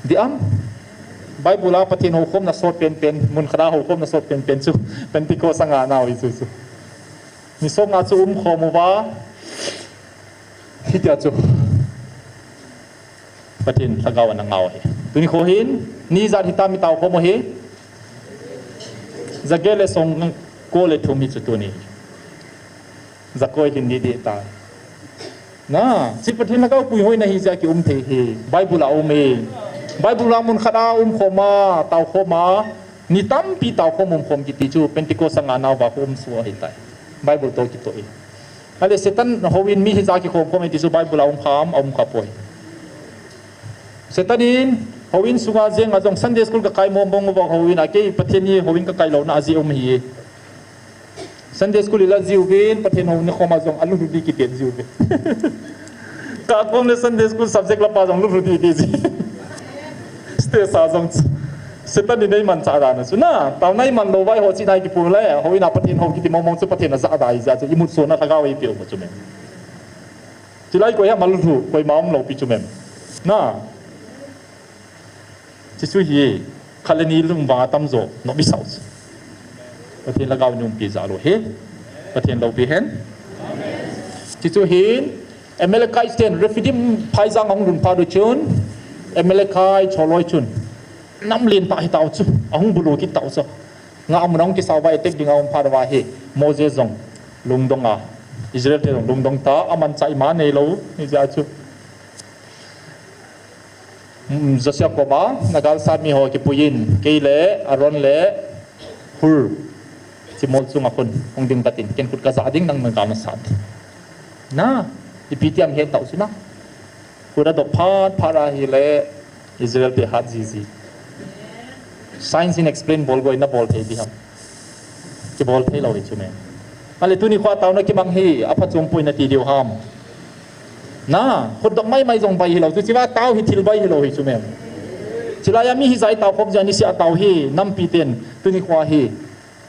Di am? Bible a Pathen houkhomna sot penpen, mun khat a houkhomna sot penpen chu Pentecost a ngah nau hi chu chu. Ni som nga chu umkhom uva. Hitia chu. Pathen lhagao ana ngah u ahi. Tuni kho hin, ni ijat hitam itaokhom u hi. Jaget le songko le thum hi chu tuni. Jakoi hin ni di ta. Na, si Pathen lhagao puihoi na hi jeh a kium thei hi. Bible a um e. Bible a mun khat a um khom a, tao khom a, ni tampi tao khom um khom kiti chu Pentecost a ngah nauva khu um suh ahi tai. Bible toh kitoh e. Ale Satan houin mi hijat a kikhom khom e ti chu Bible a um kham, a um kha poi. Satan in houin sunga jeng a jong Sunday school ka kai mong mong uva houin a kei Pathen hi houin ka kai louna a jeh um hi. Sunday school ila jiuvin, Pathen hou ni khom a jong a lulhu di kiti jiuvin. Ka kom le Sunday school subject la pa jong lulhu di kiti ji. Stage a jong Satan in nei manchah dan a chu na, tao nei man lou vai ho chi nai kipu le, houin a Pathen hou kiti mong mong chu Pathen a ja dai jeh a chu, imut sona lhagao eipeh u chu mem. Chilai koi ham a lulhu, koima um lou pi chu mem. Na. Chuchu hi, khat le ni lung vang a tamjo, nop i sao chu. Pathen lhagao in umpi jal u hi. Pathen loupi hen. Chuchu hin, Amalekites ten Rephidim phaijang ahung lhun phat u chun, Amalekites holoi chun, nam len tah hi tau chu, ahung bulu kit tau chu. Ngah mun ahung kisao va attack ding a um phat uva hi, Moses jong lungdong a, Israel te jong lungdong ta, amanchah ima neilou, hijeh a chu. Mm, Joshua koma, na galsat mi ho kipuiyin, kei le Aaron le Hur, chimol chunga khun, hung ding katin, ken khut kajah ding nang na galsat. Na, ipi ti ham het tau chu na. Khut adop phat phat a hile, Israel te hat jiji. Science in explain bol goi na bol thei di ham. Kibol thei lou hi chu me. Ale tuni khoa taona kimang hi, aphachom poi nati diu ham. Na, khut dop mai mai jong bai hilou, chuche va tao hi thil bai hilou hi chu me. Chilai a mi hijat a tao khom jeh a niseh a tao hi, nampi ten, tuni khoa hi.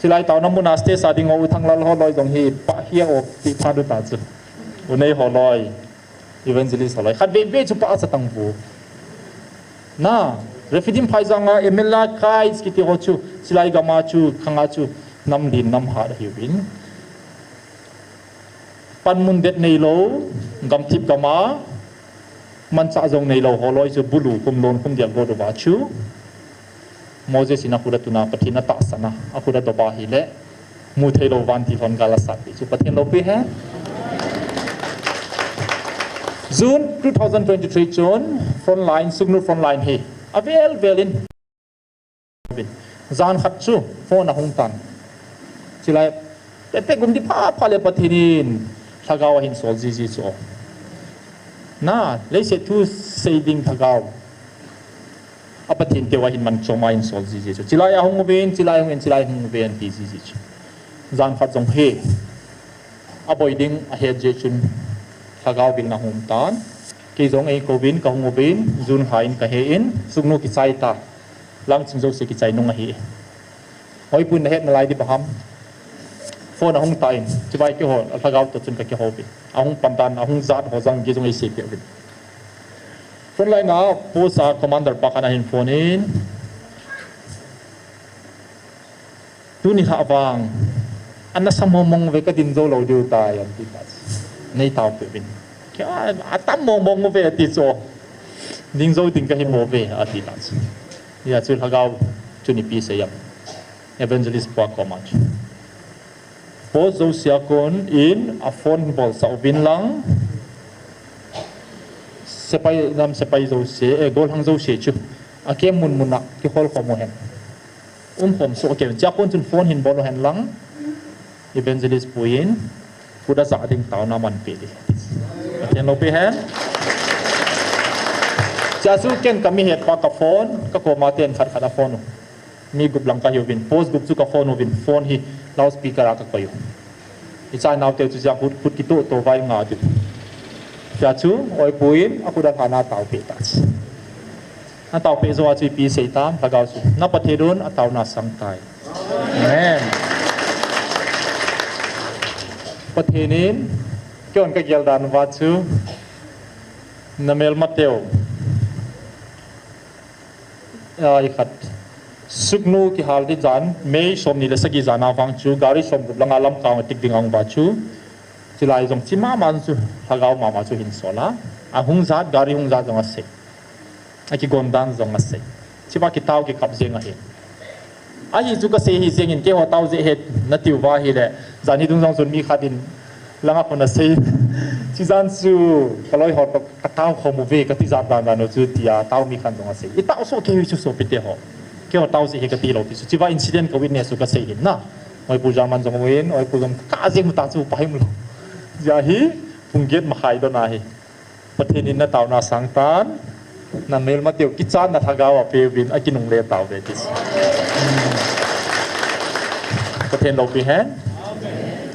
Chilai taona mun a stage a ding u Thanglal holoi jong hi, pah hi a o ti phat u ta chu. U nei holoi. Evangelist holoi. Khat veve chu pah a cha tang vu. Na, Rephidim phaijang a Amalekites kiti ho chu, chilai gam a chu, khang a chu, nam len nam hat ahiuvin. Panmun det neilou, gamthip gam a, manchah jong neilou holoi chu, bulu khum lon khum dial go do va chu. Moses in akhut atun a, Pathen atahsan a, akhut adop a hile, mu thei lou vantil hon gal asat pi chu Pathen loupi hen. June two thousand twenty-three chun frontline, Sugnu frontline hi avel vel in jan khat chu phone ahung tan. Chilai, tete gum di pha pha le Pathen in lhagao ahin sol jiji chu. Na, leiset thu sei ding lhagao. A Pathen teu ahin man chom a ahin sol jiji chu. Chilai ahung uvin, chilai ahung in, chilai ahung uvin ti jiji chu. Jan khat jong hi. Aboi ding ahet jeh chun lhagao vil na hung tan. Kei jong ei kouvin, kahung uvin, June lha in kahe in, Sugnu kichai ta. Langching jouse kichai nung ahi. Hoipui nahet nalai di ba ham. Phone ahung tan, chibai keiho, lhagao toh chun kakihou uvin. Ahung pan tan, ahung jat ho jong kei jong ei seipeh uvin. Frontline a post a commander pa khat ahin phone in. Tuni lha vang. Ana sa mong mong ve ka ding jou lou diu tai ati ta. Nei tao peh uvin. Kei a, atam mong mong ve ati chu. Ding jou ding kahi mo ve ati ta chu. Hia chu lhagao chun ipi sei ham. Evangelist pa koma chu. Post jouse a kon in a phone bolsah uvin lang. Sepai, nam sepai jouse, eh, gollhang jouse chu. A camp mun mun a kihol khom u hen. Um khom soh kei un. Chua kon chun phone hin bol u hen lang. Evangelist pu in. Khut ajah ding taona manpeh di. Pathen loupi hen. Chua chu ken kami het pa ka phone, ka koma ten khat khat a phone u. Mi gup lang kahiuvin, post gup chu ka phone uvin, phone hi loudspeaker a kakoi u. Icha nau teu chu chua khut, khut kitoh toh vai nga diu. Chua chu, oipui in, akhut alhan a taopeh ta chu. Ataopeh jou a chu ipi sei tam, lhagao chu. Na Pathen un, ataona sang tai. Amen. Pathen in, keiman kagel dan uva chu, na melma teu. A, i khat. Sugnu kihal di jan, May somni le sagi jan a vang chu, gari somgup langa Lamka a tik ding ahung uva chu. Chilai jong chi mama chu, lhagao mama chu hin sol a. Ahung jat, gari hung jat jong asei. Akigon dan jong asei. Chiva kitao kikap jeng ahi. Ahi chu kasei hi jeng in keiho tao jeh het natiu va ahile. Jan hi dung jong chun mi khat in Langa khun asei. Chijan chu kaloi ho toh katao khom uve, kati jat dan dan u chu tia tao mi khat jong asei. Itao soh kei u chu sopite ho. Keiho tao jeh hi kati lou ti chu. Chiva incident ka witness u kasei hin na. Oipu German jong umin, oipu jong ka jeng u ta chu pahim lou. Hijeh a hi pung get makhai don ahi. Pathen in nataona sangtan, namelmateu kichatna lhagao apeuvin akinungle tauve ti. Pathen loupi hen.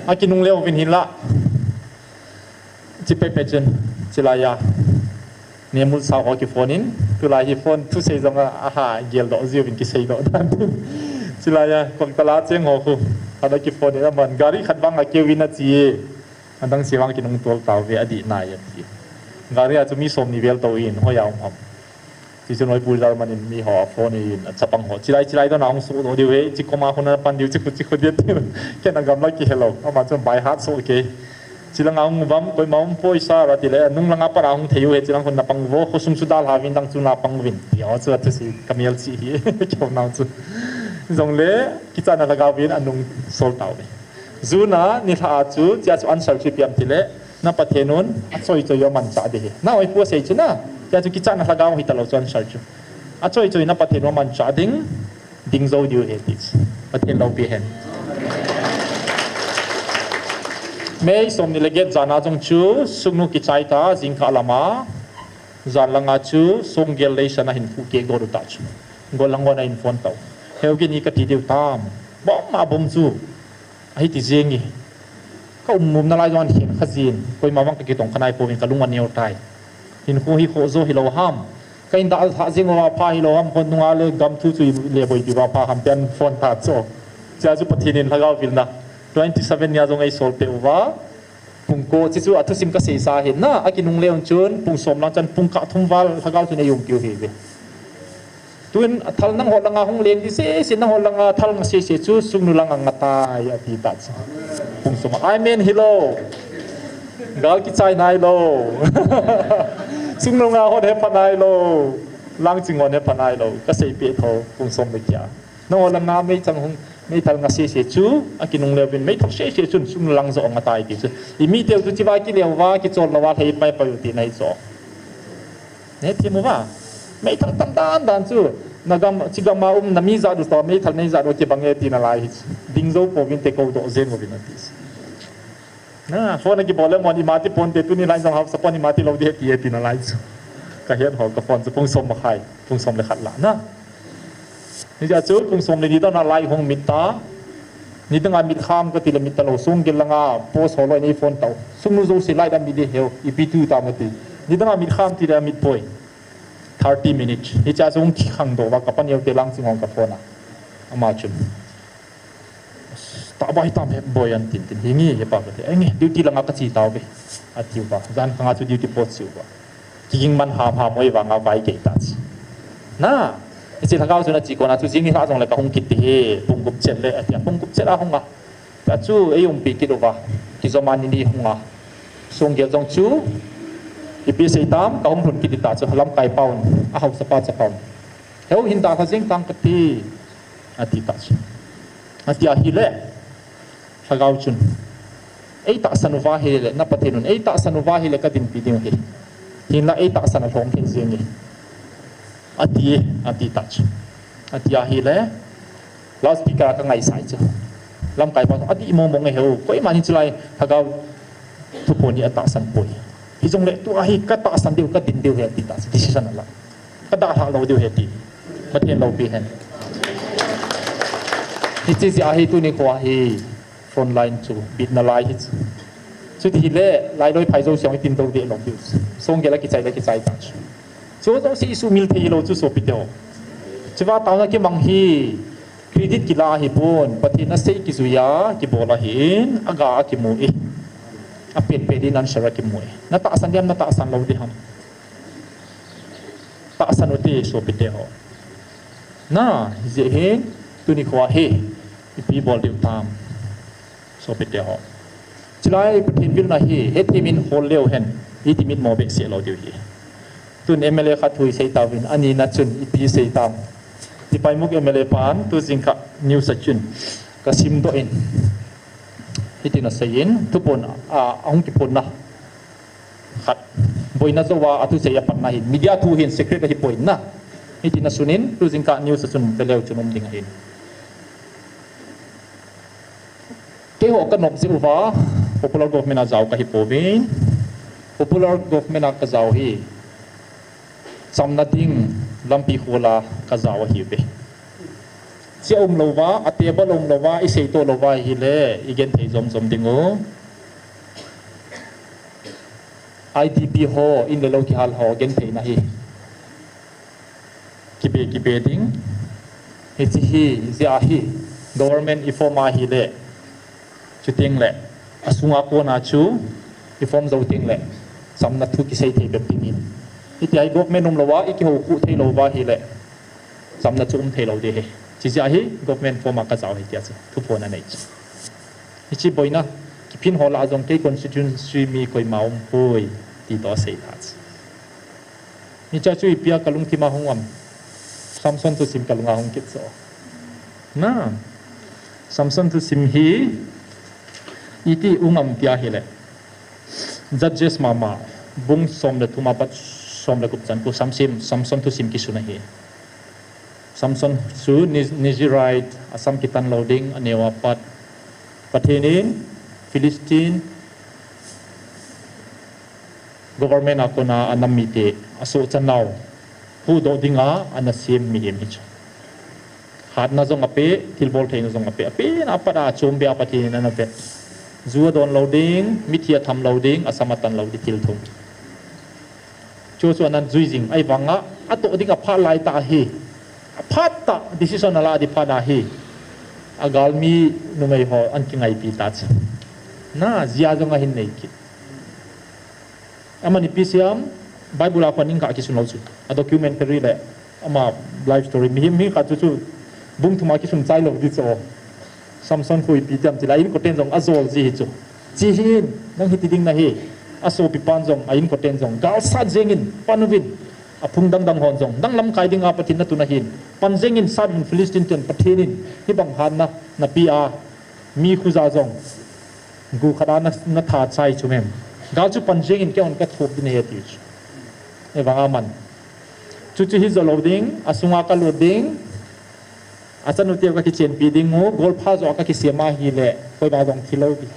Akinungle uvin hinla. Chi pepe chun, chilai a. Nemul sao ho kiphone in, tulai hi phone thusei jong a, aha, geldoh jiuvin kiseidoh dan tin. Chilai a, Kwangtala cheng ho khu, ana kiphone in aman, gari khat vang akeuvin achi e. Adang se vang kinungtol tauve, adih nai ati. Gari a chu mi somni vel tou in, hoiya um ham. Chuchun oipu German in miho aphone in, achapang ho. Chilai, chilai dona hung sohdoh diu ve, chi koma hung napan diu, chi khu, chi khu dia ti. Ken agamla kihelou, ama chun by heart soh kei. Chilanga hung uvam, koima umpoi sir atile, nung langa pat a hung thei u ahi, chilang khun napang uvo, khosung chu dalha uvin, dang chu napang uvin. Tia chu athusi, kamel chi hi, keiho nau chu. Jongle, kichatna lhagao vin anungsol tauve. June a nilhah a chu, chia chu answer chu ipi ham tile, na Pathen un, achoi choi u amanchah ding ahi. Na oipu asei chu na, chia chu kichatna lhagao hitalou chu answer chu. Achoi choi na Pathen u amanchah ding, ding jou diu ahi ti chu. Pathen loupi hen. May somni le get jan a jong chu, sungnu kichai ta, jingkah lama, jan langa chu, songgel leiset a hin phuh keh got u ta chu. Gollhang hon ahin phone tau. Heu kini kati diu tam. Bom a bom chu. Ahi ti jeng e. Ka um um nalai jong ahin kha jin. Koima vang kakitong kha nai pouvin kalung aneo tai. Hinkho hi khoh jo hilou ham. Ka in dalha jeng uva pha hilou ham. Khonunga le gam thu chu le boi diuva pha ham tin phone ta chu. Chia chu Pathen in lhagao vilna. Twenty seven nia jong eisol peh uva. Pung ko, chi chu athusim kasei sa hin na, akinungle un chun, pung som lang chan, pung kah thum val, lhagao chun eium piu hi ve. Tun, athal nangho langa hung leng di sese, nangho langa thal nga sese chu, sungnu langa nga tai, ati ta chu. Pung som, amen hilou. Gal kichai nailou. Sungnu nga hon hepha nailou. Langching hon hepha nailou. Kasei peh tho, pung som le kia. Nangho langa meichang hung, meithal nga sese chu, akinungle uvin, meithal sese chun, sungnu lang jo nga tai ti chu. Imiteu chu chiva kile uva, kichol louva, lhei pai pai u tina ahi chu. Nei thim uva. Meithal tam dan dan chu, nagam, chigam a um, nami jat u toh, meithal nei jat u kibang e tina lai hi chu. Ding jou pouvin te koudoh jeng uvin ati chu. Na, phone a kibol le mon ima ti ponte tuni lai jong hausa pon ima ti lou di he ti he tina lai chu. Ka het ho ka phone chu pung som makhai, pung som le khat la na. Hijeh chun pung som le ni dona lai hung mit ta. Nidanga mit kham kati le mit talou songgel langa post ho loi nei phone tau. Sungnu jouse lai dam mit di heu, ipi tu tam ati. Nidanga mit kham ti le mit poi. Thirty minutes. Hichea chu hung kikhang doh uva ka paneo te lang ching hong ka phone a. Ama chun. Tahbeh hitam he boi an tin tin. Hinge he pa kati. Enge, duty langa kache tauve. Ati uva. Jan khanga chu duty post chu uva. Kiging man ham ham oi vanga vai kei ta chu. Na. Hiche lhagao chu nache kona chu jing nilhah jongle kahung kit ding ahi. Pung gup chet le ati. Pung gup chet a hung a. Tia chu eiumpi kit uva. Kijom a ni ni hung a. Songgel jong chu. Ipi sei tam, kahung lhun kit ding ta chu. Lamkai paun. Ahaosa pa chapang. Heu hin dalha jeng tang kati. Ati ta chu. Ati ahile, lhagao chun. Eitahsan uva ahile, na Pathen un. Eitahsan uva ahile kadinpi ding ahi. Hinla eitahsan alhom thei jeng e. Ati, ati ta chu. Ati ahile, loudspeaker a kangaisah chu. Lamkai pa, adih mong mong e heu. Koiman hiche lai, lhagao thuphon hi atahsan poi. Hijongle tua hi katahsan diu, kadin diu ahi ati ta chu. Decision ala. Kadalhah lou diu ahi ti. Pathen loupi hen. Hiche jeh a hi tuni khoa hi front line chu bitna lai hi chu. Chuti hile, lailoi phai jouse hung itin dou deh lou diu chu. Songgel a kichai le kichai ta chu. Chu jouse isuhmil thei hilou chu sopite ho. Chuva taona kimang hi credit kila ahipon, Pathen asei kijui a, kibol ahin, aga akimu e. Apen pen in answer akimu e. Natahsan diham, natahsan lou diham. Tahsan ute sopite ho. Na, hijeh hin, tuni khoa hi, ipi bol diu tam. Sopite ho. Chulai Pathen vilna hi, hethem in hol leu hen, iti mitmo behseh lou diu ahi. Tun M L A khat thu isei tauvin, anina chun ipi sei tam. Tipaimukh M L A pan, tu jingkah news a chun, kasimdoh in. Hitin aseiyin, thuphon, a, ahung kiphonna khat. Boina jouva, athusei apatna hi. Media thu hin secret ahipoi na. Hitin asunin, tu jingkah news asun veleu chun um ding ahin. Keiho kanop jeh uva, popular government a jao kahipouvin. Popular government a kajao hi. Chamna ding lampi khola kajao ahiuve. Chia umlouva, a table umlouva, isei toh louva hile, igenthei jomjom diu. I D P ho, in le lou kihal ho, gentheina hi. Kibe, kibe ding. Hiche hi, jia hi, government iform ahile. Chuteng le, asunga kona chu, iform jou teng le, chamna thu kisei thei bep dingin. Hitia hi government umlouva, ikihou khu theilouva hile, chamna chu um theilou ding ahi. Chijia hi, government form a kajao ahi tia chu, thuphon anei chu. Hiche boina, kiphin ho lah jong kei constituency mi koima umpoi, ti toh asei tha chu. Hiche chu ipi a kalungthim a hung um. Samson thusim kalunga hung kit chu. Na. Samson thusim hi iti um am tia hile. Judges mama bung som le thum apat som le gup chan khu Samson, Samson thusim kisun ahi. Samson chu Ni-, Nazirite, asam kitan lou ding, aneo apat. Pathen in Philistine government a kona anam mite asohchan nau huhdoh dinga ana sem mihem hichu. Hatna jong ape, thilbol theina jong ape, ape na apat a achom beh a Pathen in ana vet. Ju adon lou ding, mithi atham lou ding, asam atan lou ding, thil thum. Chu chu ana jui jing, ahivanga atoh ding aphat lai tah ahi. Aphat tah decision ala ding phat ahi. Agalmi numei ho ana kingaipi tah chu. Na, jia jong ahin nei kit. Aman ipi siam, Bible a pat ning khat kisun lou chu. A documentary le, ama life story. Mihem, mi khat chu chu, bung thum a kisun chai lou ding chu. Samson khu ipi tiam tile, a inkoten jong ajol ji hi chu. Chi hin, nang hiti ding nahi, asopipan jong, a inkoten jong. Gal sat jengin, pan uvin, aphung dang dang hon jong. Nang lamkai dinga Pathen natun ahin. Pan jengin, sat uvin Philistine ten Pathen in, hibang hatna, napeh a. Mi khuja jong. Gu khat a na, natha chai chu mem. Gal chu pan jengin kei hon kathop ding ahi tiu chu. Ahivang aman. Chuchu hi jolou ding, asunga kalut ding. Achanu teu kakichenpi ding u, golpha jo kakisem ahile, koima jong thilou ding.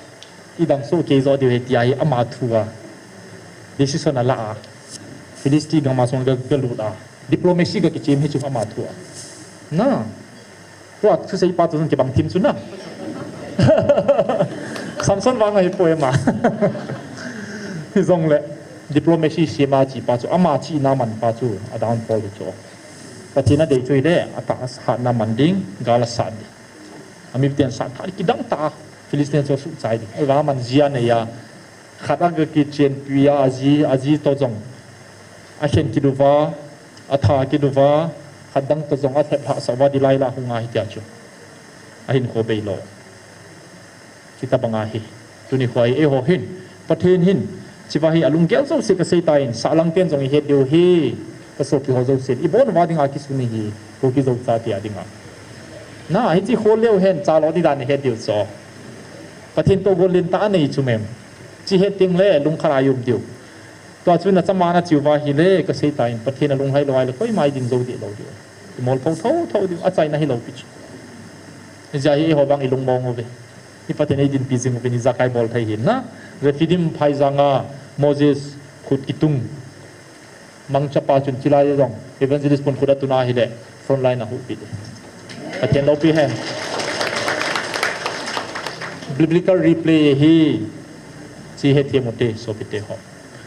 Idang soh kei jo diu ahi tia hi ama thu a. Decision ala a. Philistine gam a sunga ka, kalut a. Diplomacy kakichem hi chu ama thu a. Na. Tua thusei pa chu jong kibang thim chu na. Samson vang ahipoi ama. Hijongle, diplomacy sem a chi pa chu, ama chihna man pa chu, a downfall hi chu. Pathen in adei chu hile, atah a hatna man ding, gal asat ding. Amiten sat tha ding kidang tah a, Philistine chu asuhchai ding. Ahivang aman jia anei a, khat a kakichenpi a, aji, aji toh jong. Akhen kit uva, atha kit uva, khat dang toh jong alhep lhahsah uva, Delilah hung ahi tia chu. Ahinkho beilou. Chuti banga hi. Tuni khoa hi eiho hin. Pathen hin. Hiche va hi alunggel jouse kasei tan, sahlang ten jong ihet diu ahi. Kasopi ho jousen. Ibon uva dinga kisun ahi. Kuki Zo chate a dinga. Na, hiche khol leu hen, chalo ding dan ihet diu chu. Pathen toh gol lentah anei chu mem. Hiche het teng le, lungkhat a i um diu. Tua chu nachama nache uva ahile, kasei tan, Pathen alunglhai lou ahile, koima idin jou deh lou diu. Imol tho tho tho diu, achaina hilou pi chu. Hijeh a hi eiho vang ilungmong uve. Hi Pathen in eidinpi jing uvin, ijakai bol thei hin na. Rephidim phaijang a Moses khut kitung. Mangcha pa chun chilai jong. Evangelist pun khut atun ahile. Front line a huhpi ding. Pathen loupi hen. Biblical replay hi. Hiche hethem ute, sopite ho.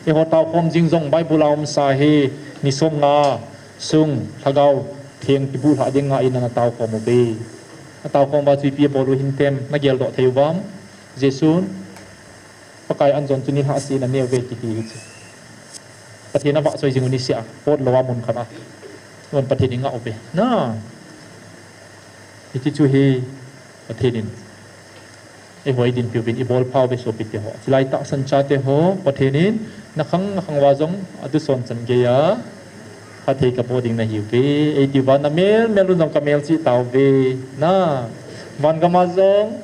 Eiho taokhom jing jong Bible a umsa hi. Ni som nga. Sung, lhagao, theng kibuh lhah dinga in ana taokhom uve. Ataokhom uva chu ipi abol u hintem, nageldoh thei uvam. Jesun, Pakai an jon chu nilhah seh in aneo uve kiti hi chu. Pathen avahchoi jing u niseh a, pot lou a mun khat a. Hon Pathen i ngah uve. Na. Hiti chu hi Pathen in. Eiho eidinpi uvin ibolpha uve sopite ho. Chilai tahsan chate ho, Pathen in nakhang nakhang uva jong atuson chan geiya phatthei kaboh ding nahiuve. Eiti uva namel mel un jong kamel cheh tauve. Na, van gam a jong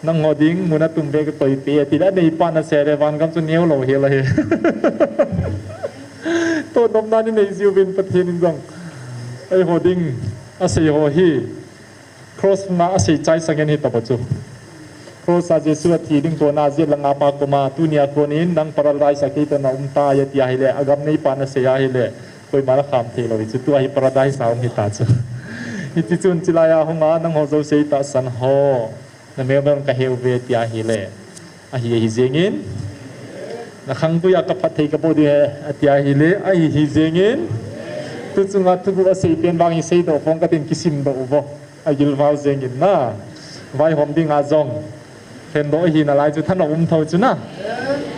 Nangho ding mun a tum ve ka koi pe, ati le, aneipa nasei le, van gam chu neo lou hel ahi. Toh nopna nei jiuvin Pathen in jong. Eiho ding, asei ho hi. Cross na asei chai sangen hi taba chu. Cross a Jesu athi ding kona jet langa pa koma, tunia konin nang paradise a kei toh na um tai ati ahile, agam neipa nasei ahile, koima na kham thei lou hi chu, tua hi paradise a um hita chu. Hiti chun chilai a hunga nangho jouse tahsan ho. Na melmel ka heu ve tia ahile. Ahi, ahi jengin. Na khangpui a ka phatthei ka boh ding ahi, atia ahile. Ahi, hi jengin. Tu chunga thuguh asei pen vang hi seidoh phong katin kisimdoh uvo. Agilval jengin na. Vaihom dinga jong. Khendoh ahi nalai chu thanop um tho chu na.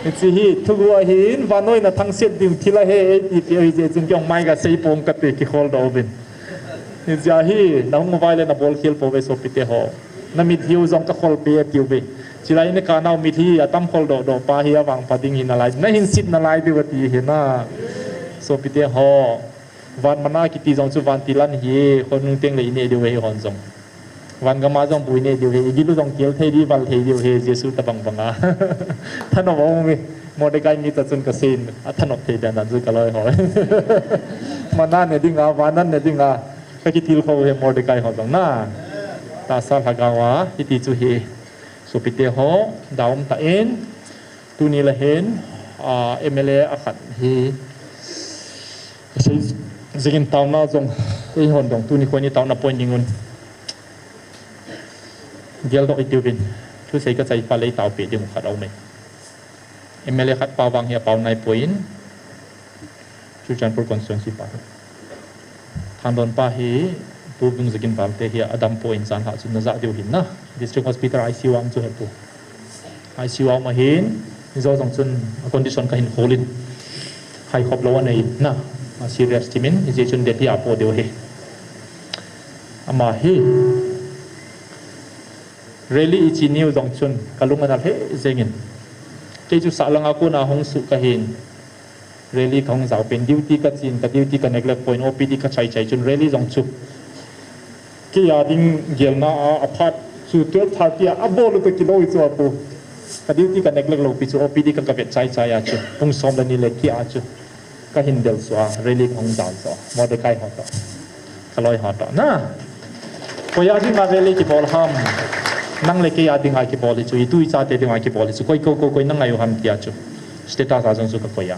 Hiche hi thuguh ahin, vannoi na thangset ding thil ahi, eiti peh ahi jeh chun kei jong mai ka sei pong kate kikholdoh uvin. Hijeh a hi, na hung uvai le na bolkhel pouve sopite ho. Na mithiu jong ka kholpeh atiuve. Chilai in ka nau mithi atam kholdoh doh pa hi avangpha ding hi nalai. Na hinset nalai diu ati hi na. Sopite ho. Van mana kiti jong chu vantil an hi, khonung teng le ineh diu hi hon jong. Van gam a jong bu ineh diu hi, igil u jong kel thei di, val thei diu hi, Jesu tabang banga. Thanop aum e. Mordecai mi ta chun kasei in, athanop thei dan dan chu ka loi ho. Mana ne dinga, van an ne dinga. Ka kitilkhou hi Mordecai ho jong na. Tahsa lhagao a, hiti chu hi. Sopite ho, daum tah in. Tuni le hin, a, M L A akhat hi. Kasei jingin taona jong, eihon jong, tuni kho ni taona point ding un. Geldoh itiuvin. Thusei kachai pa le itao peh ding u khat aume. M L A khat pa vang hi apao naipoi in, Churachandpur constituency pa hi. Thandon pa hi, Pu Vungzagin Valte hi adam poi in jan lhah chun najah diu hin na. District Hospital I C U a um chu hepu. I C U a um ahin, hijo jong chun a condition kahin khol in. Khaikhop lou anei na. A serious timin, hijeh chun Delhi a po diu hi. Ama hi, rally ichi niu jong chun, kalung ana lheh jengin. Kei chu sah langa kona hung suh kahin. Rally kahung jao pen, duty kachin, ka duty ka neglect poi in, O P D kachai chai chun rally jong chu. Kei a ding gelna a, aphat chu twelve thirty a, abol u toh kiloi chu apu. Ka duty ka neglect lou pi chu O P D ka, kavet chai chai a chu. Pung som le ni le keh a chu. Kahin del suh a, rally kahung jao suh a. Mordecai ho toh. Kaloi ho toh. Na. Koi a dinga rally kibol ham. Nang le kei a dinga kibol hi chu. Itu ichate dinga kibol hi chu. Koi ko ko koi na ngai u ham tia chu. Status a jong chu kakoi a.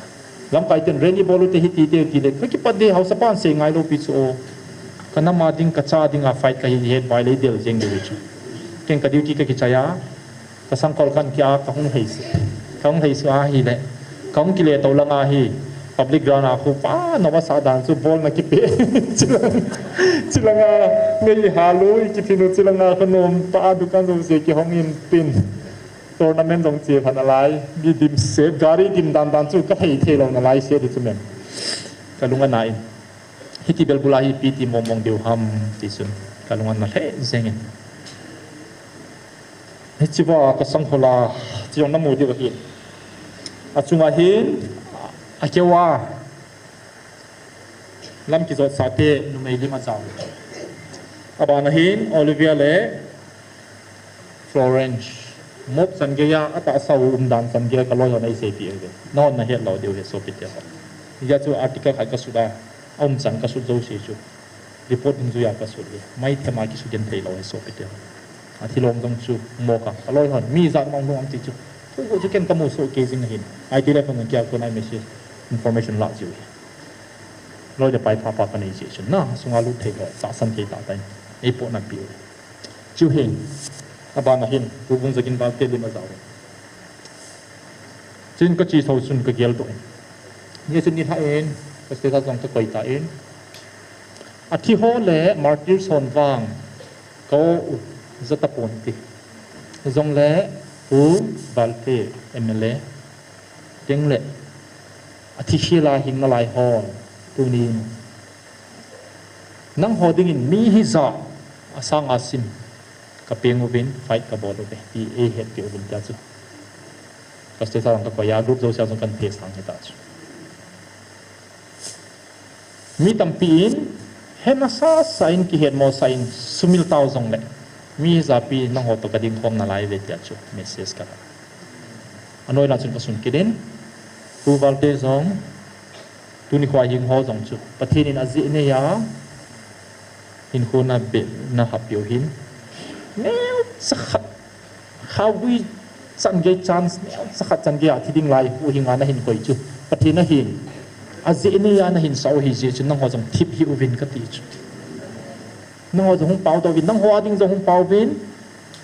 Lamkai ten rally bol u te hiti te ti le, kakipat de haosapan sei ngai lou pi chu o. Ka nam a ding, ka cha dinga fight kahi het vai le del jeng diu chu. Ken ka duty kakichai a, ka sangkhol kan kia kahung lhei suh. Kahung lhei suh ahile, kahung kile tou langa hi, public ground a khu pa nop asah dan chu bol na kipe. Chilang, chilanga, ngei halu, i kiphin u chilanga, ka nom pa a dukan jouse kihong in pin. Tournament jong che phat nalai, mi dimset, gari dim dan dan chu ka lhei thei lou nalai se di chu mem. Kalung ana in. Hiti bel bula hi ipi ti mong mong diu ham ti chun. Kalung ana lheh jengin. Hiche va ka sangkhol a, chi jong namu diu ahi. Achunga hin, akeu a. Lam kijot sate numei lim ajao. Abana hin Olivia le Florence. Mop chan geiya, atahsa u umdan chan geiya, kaloi hon eiseipeh uve. Nahon nahet lou diu ahi sopite ho. Hijeh chun article khat kasut a, aum chan kasut jouse chu. Report dungjuiya kasut hi. Maithema kisugenthei lou ahi sopite ho. Athilong jong chu moka. Kaloi hon, mi ijat mong lung am ti chu. Thu chu ken kamu soh kei jing ahin. I T le phone kia kona message information lah jiu hi. Loi le pai pha pha kanei jeh chun na, sunga lut thei lou, tahsan thei tah tah in. Eipoh napi u. Chu hin, abana hin, Pu Vungzagin Valte lim ajao in. Chun kache thou chun kageldoh in. Hijeh chun nilhah in, ka status jong kakoi tan. Athi ho le martyrs hon vang, ka o u, jatapon ti. Jongle, Pu Valte, M L A, teng le, athi khel a hing nalai hon, tunin. Nangho dingin mi hijat, asang asim, kapeng uvin, fight kabol uve, ti eihetpeh uvin tia chu. Ka status jong kakoi a, group jousea jong kan phesang hita chu. Mi tampi in, hena sasa in, kihetmosah in, sumil tau jongle. Mi japi nangho toh kading khom nalai ve tia chu message kala. Anoi la chun kasun kit in, Pu Valte jong, tuni khoa hing ho jong chu Pathen in ajeh neiya hinkho nabeh nahap peh u hin, neocha khat, khaogui chan gei chance neocha khat chan gei a thi ding lai huhhinga nahin koi chu Pathen ahin, ajeh neiya nahin sah u ahi jeh chun nangho jong thip hih uvin kati chu. Nangho jong hung pao tauvin, nangho a ding jong hung pao uvin,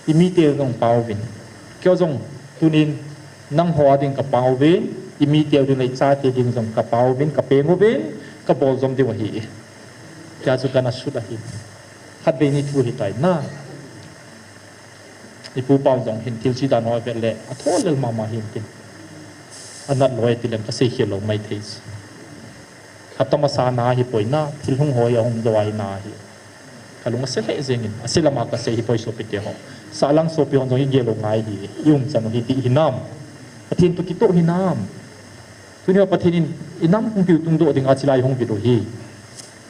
imite jong hung pao uvin. Kei jong tunin nangho a ding kapao uvin, imiteu ding le ichate ding jong kapao uvin, kapeng uvin, kabol jom diu ahi. Tia chu kana sut ahi. Khatvei ni thu hitai na. Ipu pau jong hin thil chi dan ho avet le atho lel mama hin tin. Anat lou e tilem kasei khel lou maithei chu. Hapta masa na hipoi na, thil hung hoi ahung jou ahi na hi. Kalung ase lheh jengin, ase lama kasei hipoi sopite ho. Sahlang sopi hon jong igel lou ngai hi, iumchan u hi dih hinam. Pathen toh kitoh hinam. Tuni a Pathen in inam pumpiu tungdoh dinga chilai hung vil u hi.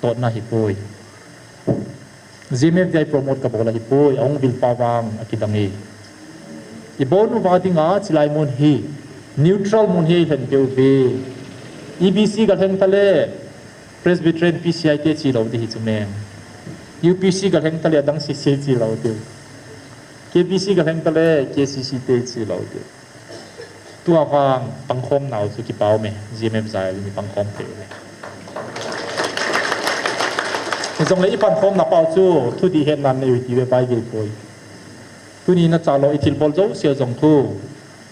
Totna hipoi. G M F V I promote kabol ahipoi, ahung vilpa vang akidang e. Ibon uva dinga chilai mun hi neutral mun hi lhen peuve. E B C galheng tale Presbyterian P C I te chi lou ding hi chu mem. U P C galheng tale adang C C I chi lou diu. K B C galheng tale K C C te chi lou diu. Tua vang pangkhom nau chu kipah ume, G M F V I le ni pangkhom thei ume. Hijongle ipangkhom na pau chu thudih hetna nei u ti ve pai gei poi. Tuni nachalo ithilbol jouse jong khu,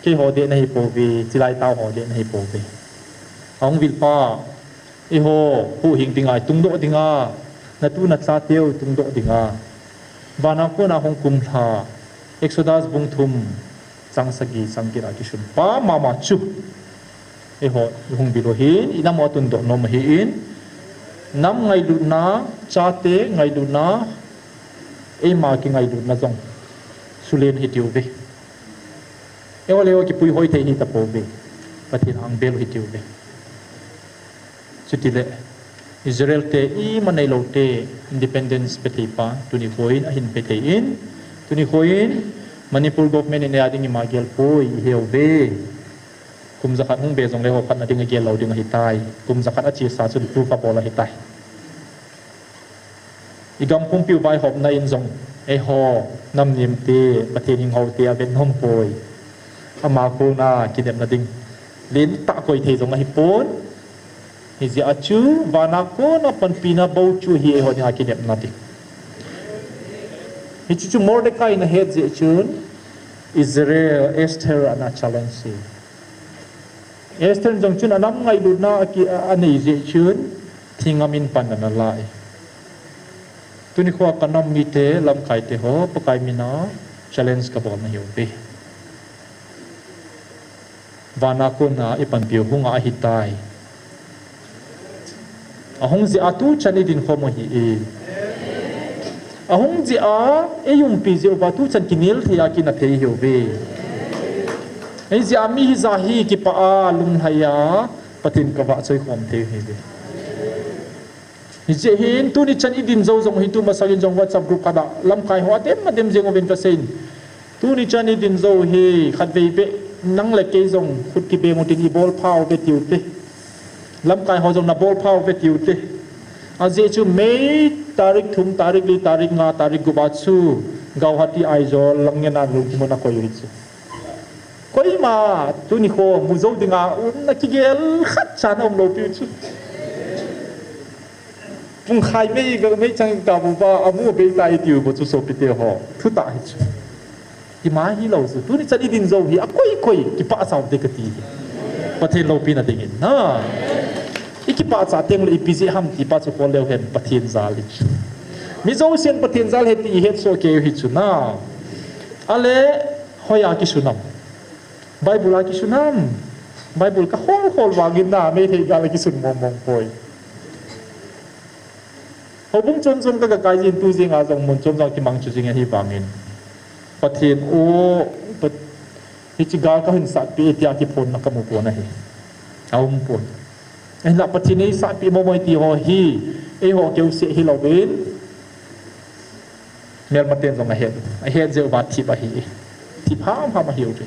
keiho deh nahi pouve, chilai tao ho deh nahi pouve. Ahung vilpa, eiho huhhing dinga itungdoh dinga, natu nachateu itungdoh dinga. Vana kona hung kumlha, Exodus bung thum, chang sagi, chang get a kisunpa mama chu. Eiho ihung vil u hin, inam u atundoh nom ahin, nam ngailutna, chate ngailutna, eima kingailutna jong sulen hitiuve. Eiho le eiho kipuihoi thei hitapouve. Pathen angbel u hitiuve. Chutile Israel te ima neilou te independence petheipa tuni khoin ahin pethei in, tuni khoin Manipur government in eia ding ima gelpoi iheuve. Kum jakhat hung be jongle ho khatna ding agel lou ding ahitai. Kum jakhat achesa chun proof abol ahitai. Igam pumpiu vaihopna in jong eiho nam nemte, Pathen hinghote avet nompoi. Ama kona kinepna ding lentah koi thei jong ahipon. Hijeh a chu vana kona panpina bou chu hi eiho dinga kinepna ding. Hiche chu Mordecai in ahet jeh chun Israel Esther ana challenge e. Esther jong chun anam ngailutna aki, anei jeh chun thingam in pan ana la e. Tuni khoa kanam mite, lamkaite ho, Pakai mina challenge kabol nahiuve. Vana kona ipanpiu hunga ahitai. Ahung jeh a tuchan idin khom u ahi e. Ahung jeh a eiumpi jeh uva tuchan kinel thei a kina thei hiuve. Hijeh a mi hija hi kipah a lunglhai a Pathen kavahchoi khom thei u ahiuve. Hijeh hin tuni chan idin jou jong hi tumasangin jong WhatsApp group khat a lamkai ho adem adem jeng uvin kaseiyin. Tuni chan idin jou hi khatvei beh nang le kei jong khut kibeng utin ibolpha uve tiute. Lamkai ho jong nabolpha uve tiute. Ajeh chu May tarik thum, tarik li, tarik nga, tarik gup a chu Guwahati, Aizawl, Langngena lungthim u nakoi u hichu. Koima tuni kho mu jou dinga umna kigel khatcha naum lou piu chu. Pungkhai mei, meichang kamu uva amu abeitai tiu bou chu sopite ho. Thutah hichu. Ima hilou chu. Tuni chan idin jou hi akoi koi kipah saute kati hi. Pathen loupina dingin na. Ikipah cha tengle ipi jeh ham tipa chu khol leu hen Pathen jal hichu. Mi jousen Pathen jal ahi ti ihetsoh kei u hichu na. Ale hoiya kisun am? Bible a kisun am? Bible kakhol khol vangin na Meitei gal a kisun mong mong poi. Houbung chom chom kaga kai jin tu jeng a jong mun chom jong kimang chu jing ahivangin Pathen o, Pat-, hiche gal kahin satpeh e tia kiphonna kamu pon ahi. Aum pon. Ahinla Pathen in eisatpeh momo e ti ho hi eiho keuseh hilouvin Melmaten jong ahet, ahet jeh uva thip ahi. Thip hamham ahiuve.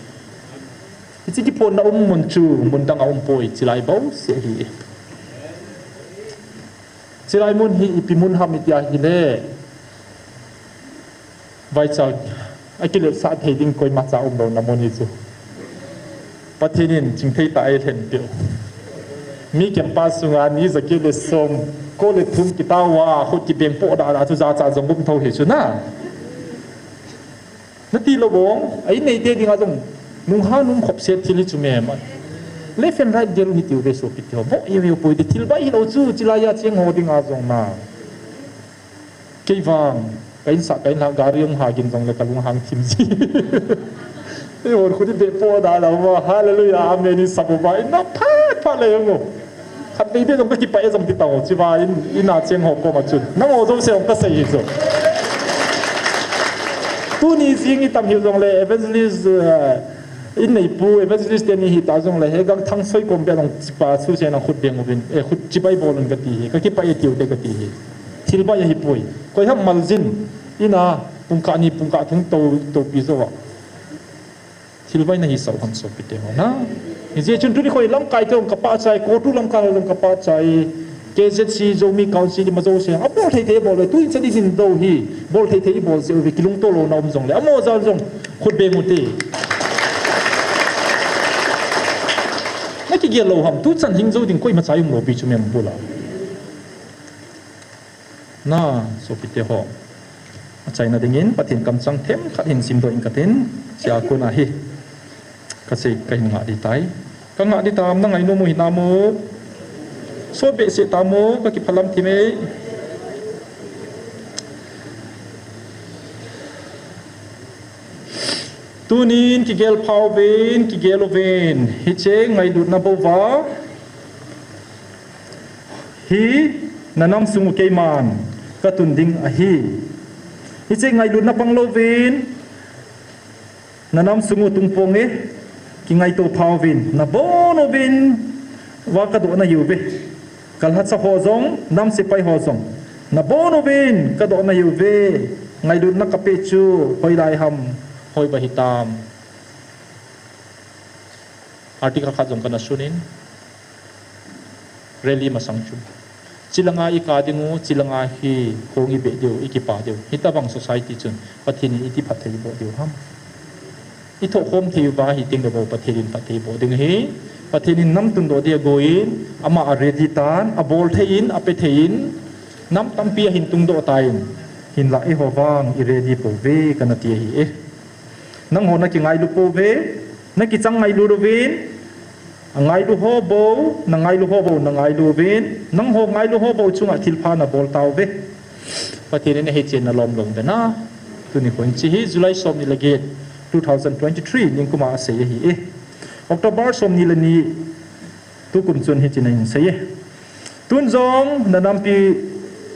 Hiche kiphonna um mun chu mun dang a umpoi, chilai bouseh ahi. Chilai mun hi ipi mun ham iti ahile, vaicha akiletsah thei ding koimacha umlouna mun hi chu. Pathen in chingthei tah a eilhenpeh u. Mi campus sunga ni jaget le som ko le thum kitao a, khut kibeng poh dah dah chu jachat jong um thou hi chu na. Nati lou bong, a inneite dinga jong nungha nung khopset thil hi chu mem a. Left and right del u hitiuve sopite ho. Boh ive u poi te, thil bai hilou chu, chilai a cheng ho dinga jong na. Kei vang, ka insah, ka inlhah gari hung hagin jongle ka lunghang thim ji. Eihon khut ibeh poh dah dah uva, hallelujah, amen, isap uva, ina phat phat le jong u. Khatvei beh jong kakipah e jong ti tao, chua in, ina cheng ho koma chun. Nangho jouse jong kasei hi chu. Tuni jing itam hiu jongle, evangelist, eh, inneipu, evangelist teni hita jongle, he gang thang soi kom beh jong chipa suse nang khut beng uvin, eh, khut chibai bol un kati hi, kakipah e tiu te kati hi. Thil bai ahipoi. Koi ham maljin, ina, pungkah ni, pungkah thum tou, toupi jou a. Thil bai nahisah u ham sopite ho na. Hijeh chun tuni khoi lamkai te jong kapahchai, COTU lamkai ho jong kapahchai. K Z C, Zomi Council, ima jouse, abol thei thei bol ve, tuin chan idin dou hi, bol thei thei ibol jeh uve, kilungto louna um jongle, amaho jal jong, khut beng ute. Nakigel lou ham, tuchan hing jou ding koimacha um lou pi chu mem bula. Na, sopite ho. Achaina dingin, Pathen kamchang themkhat hin simdoh ing katin, chua kona hi. Kasei kahin ngah ding tai. Kangah ding tam, nangainom u hinam o. Sot behseh tam o, kakiphalam thim e. Tunin kigel phauvin, kigel uvin. Hiche ngailutna bou va. Hi, nanam sung u keiman katun ding ahi. Hiche ngailutna pang louvin, nanam sung u tung ponge, kingaito phauvin, nabon uvin, va kadoh nahiuve. Kalhacha ho jong, nam sepai ho jong, nabon uvin, kadoh nahiuve. Ngailutna kapeh chu, hoilai ham, hoiba hitam. Article khat jong kana sunin, rally masang chu. Chilanga ika ding u, chilanga hi khong ibeh diu, ikipa diu. Hitobang society chun, Pathen in iti phatthei boh diu ham. Ithohkhom thei uva hiteng le bou Pathen in phatthei boh ding ahi. Pathen in nam tundoh dia agoin, ama a ready tan, abol thei in, ape thei in, nam tampi ahin tungdoh tan, hinlah eiho vang i ready pouve, kana ti ahi e. Nangho nakingailu pouve, nakichang ngailu louvin, angailu ho bou, nangailu ho bou, nangailu uvin, nangho ngailu ho bou chunga thilpha nabol tauve. Pathen in ahechenna lom lom uvin a, tuni khon hiche hi July somni le get, two thousand twenty-three, ningkuma asei ahi e. October somni le ni, tukum chun hiche nahin sei e. Tun jong nanampi,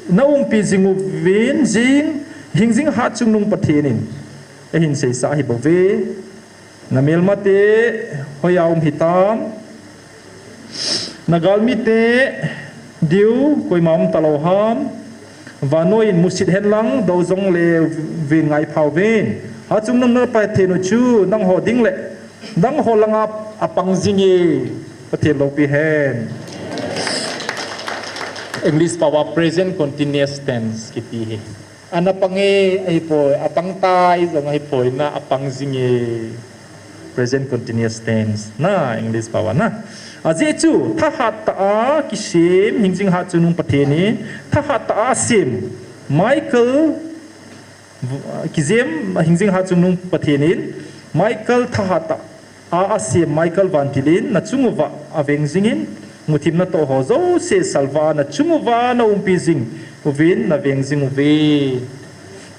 naumpi jing uvin jing, hingjing hatchungnung Pathen in eihin seisah ahi bouve. Namelmate hoiya um hitam. Nagalmite diu koima um talou ham. Vannoi in musit henlang, dou jongle vin ngaipha uvin. Hatchungnung na Pathen u chu nangho ding le nangho langa apang jing e, Pathen loupi hen. English pao a present continuous tense kiti hi. Ana pang e, ahipoi, apang tai jong ahipoi na, apang jing e. Present continuous tense. Na, English pao a na. Ajeh chu, thahat tah a kisem, hingjing hatchungnung Pathen in, thahat tah a asem, Michael, kijem, hingjing hatchungnung Pathen in, Michael thahat tah a asem Michael vantil in, nachung uva aveng jingin, muthim natoh ho jouse salva, nachung uva naumpi jing uvin, naveng jing uve.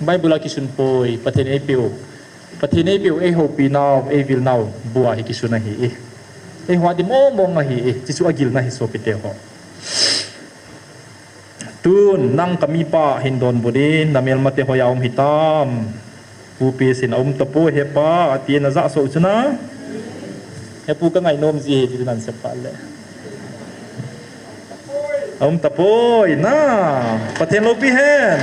Bible a kisun poi, Pathen eipeu. Pathen eipeu, eihoupi nau, eivil nau, bua hi kisun ahi e. Eiho a di mong mong ahi e, chuchu agilna hi sopite ho. Tun, nang kamipa hin donbut in, namelmate hoiya um hitam. Pu P S in aum tapoi hepa, atin ajah soh chu na. Hepu kangainom ji hi, ti nan sepa le. Aum tapoi, na. Pathen loupi hen.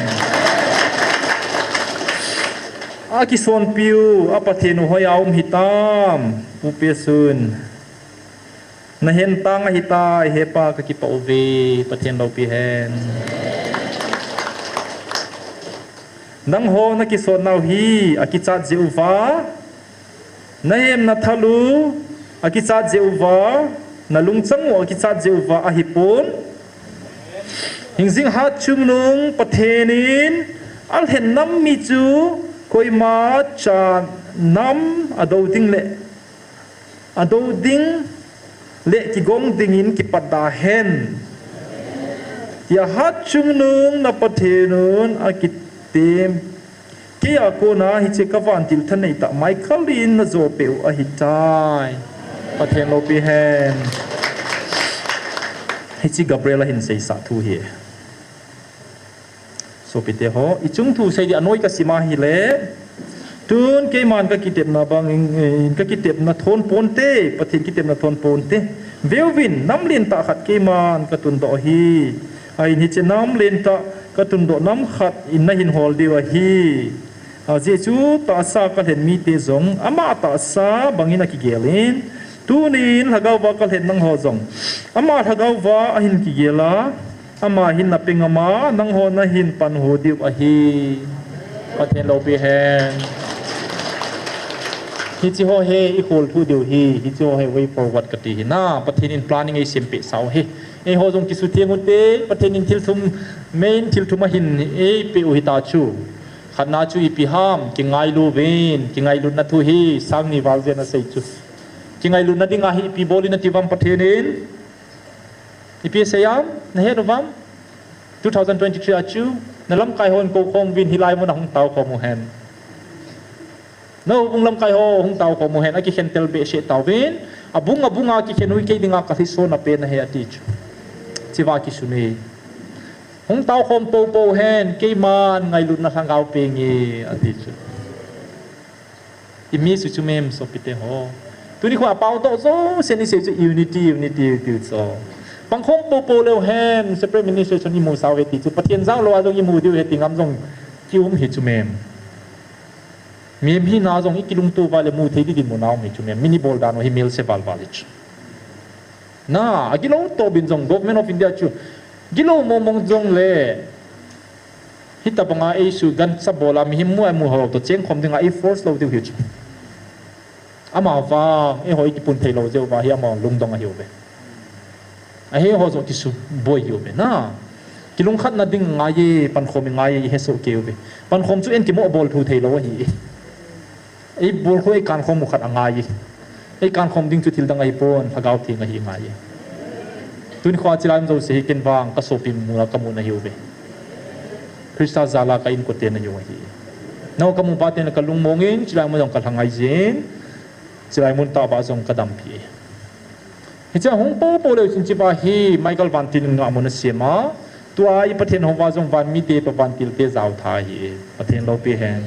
Akisonpiu, a Pathen u hoiya um hitam, Pu Pesun. Nahen tang ahitai, hepa kakipah uve, Pathen loupi hen. Nangho nakisonnau hi, akichat jeh uva. Nahem nathal u, akichat jeh uva. Nalungchang u, akichat jeh uva, ahipon. Hingjing hatchungnung Pathen in, alhen nam mi chu, koima cha nam adou ding le. Adou ding le kigong dingin kipat da hen. Tia hatchungnung na Pathen un akitem. Keia kona hiche kavantil thanei tah Michael in najopeh u ahitai. Pathen loupi hen. Hiche Gabriel ahin seisah thu hi. Sopite ho, ichung thu sei di anoi kasim a hile. Tun keiman kakitepna bangin, kakitepna thon ponte, Pathen kitepna thon ponte. Veuvin, nam lentah khat keiman katundoh ahi. Ahin hiche nam lentah katundoh nam khat in nahin hol diu ahi. Ajeh chu tahsa kalhen mite jong, ama tahsa bangin akigel in. Tunin lhagao va kalhen nangho jong, ama lhagao va ahin kigel a. Ama hin napeng ama, nangho nahin panhu diu ahi. Pathen loupi hen. Hiche ho hi ikhol thu diu hi, hiche ho hi way forward kati hi. Na, Pathen in planning eisempeh sau hi. Eiho jong kisutheng ute, Pathen in thilthum, main thilthum ahin eipeh u hita chu. Khatna chu ipi ham, kingailu uvin, kingailutna thu hi, sang ni val jen asei chu. Kingailutna dinga hi ipi bol in ati uvam Pathen in. Ipi asei am, nahet uvam? Two thousand twenty-three a chu, nalamkai hon koukhom uvin hilai mun a hung taokhom uhen. Nahoubung lamkai ho hung taokhom uhen, akikhen tel behseh tauvin, abung abung a kikhen u kei dinga kalhiso napen ahi ati chu. Chiva kisun e. Hung taokhom poupou hen, keiman ngailutna lhagao peng e, ati chu. Imi chu chu mem sopite ho. Tuni kho apao toh jousen isei chu unity, unity, unity chu. Pangkhom poupou leu hen, separate ministration imu sau ve ti chu. Pathen jao lou a jong imu diu ahi ti ngam jong kium hi chu mem. Mem hina jong ikilungto uva le mu thei di dinmun a um hi chu mem. Min ibol dan u hi melse valval hi chu. Na, agilou toh bin jong Government of India chu. Gilou mong mong jong le. Hitabanga eisu gancha bol a mihem mu a mu ho toh chengkhom dinga eiforce lou diu hi chu. Amavang, eiho ikipun thei lou jeh uva hi ama lungdong ahiuve. Ahi ho jong kisuboi hiuve na. Kilungkhatna ding ngai e, pankhom ngai e, ihesoh kei uve. Pankhom chu enkimo bol thu thei lou ahi. Eibol khu eikankhom u khat angai e. Eikankhom ding chu thil dang ahipon, Lhagao Theng ahi ngai e. Tuni kho a chilai um jouse hi ken vang kasopi muna kamu nahiuve. Christa jal a ka inkote nahiu ahi. Nangho kamu phat in kalungmong in, chilai mun jong kalhangai jin, chilai mun tah a jong kadampi e. Hiche hung poupou leu chun chiva hi Michael Vantil in ngahmun asem a, tua i Pathen houva jong van mite toh vantil te jao tha ahi, Pathen loupi hen.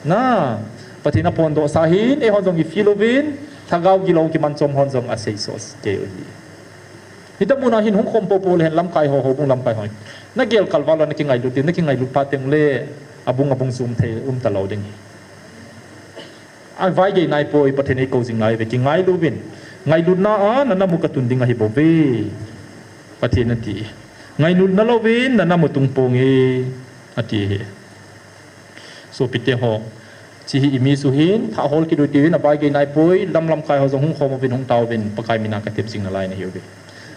Na, Pathen aphondoh sa hin, eihon jong i feel uvin, lhagao gilou kimanchom hon jong aseisoh kei u ahi. Hitabang a hin hung khom poupou leu hen lamkai ho, houbung lamkai ho. Nagel kalval lou, nakingailut diu, nakingailut phat teng le, abung abung chu um thei, um talou ding hi. Avaigei naipoi, Pathen eikou jing naiuve, kingailu uvin. Ngailutna a nanam u katun ding ahibouve, Pathen ati. Ngailutna louvin nanam u tung ponge, ati hi. Sopite ho, hiche hi imi chu hin, thah hol kit u hitin, avaigei naipoi, lam lamkai ho jong hung khom uvin, hung taovin, Pakai mina katep jing nalai nahiuve.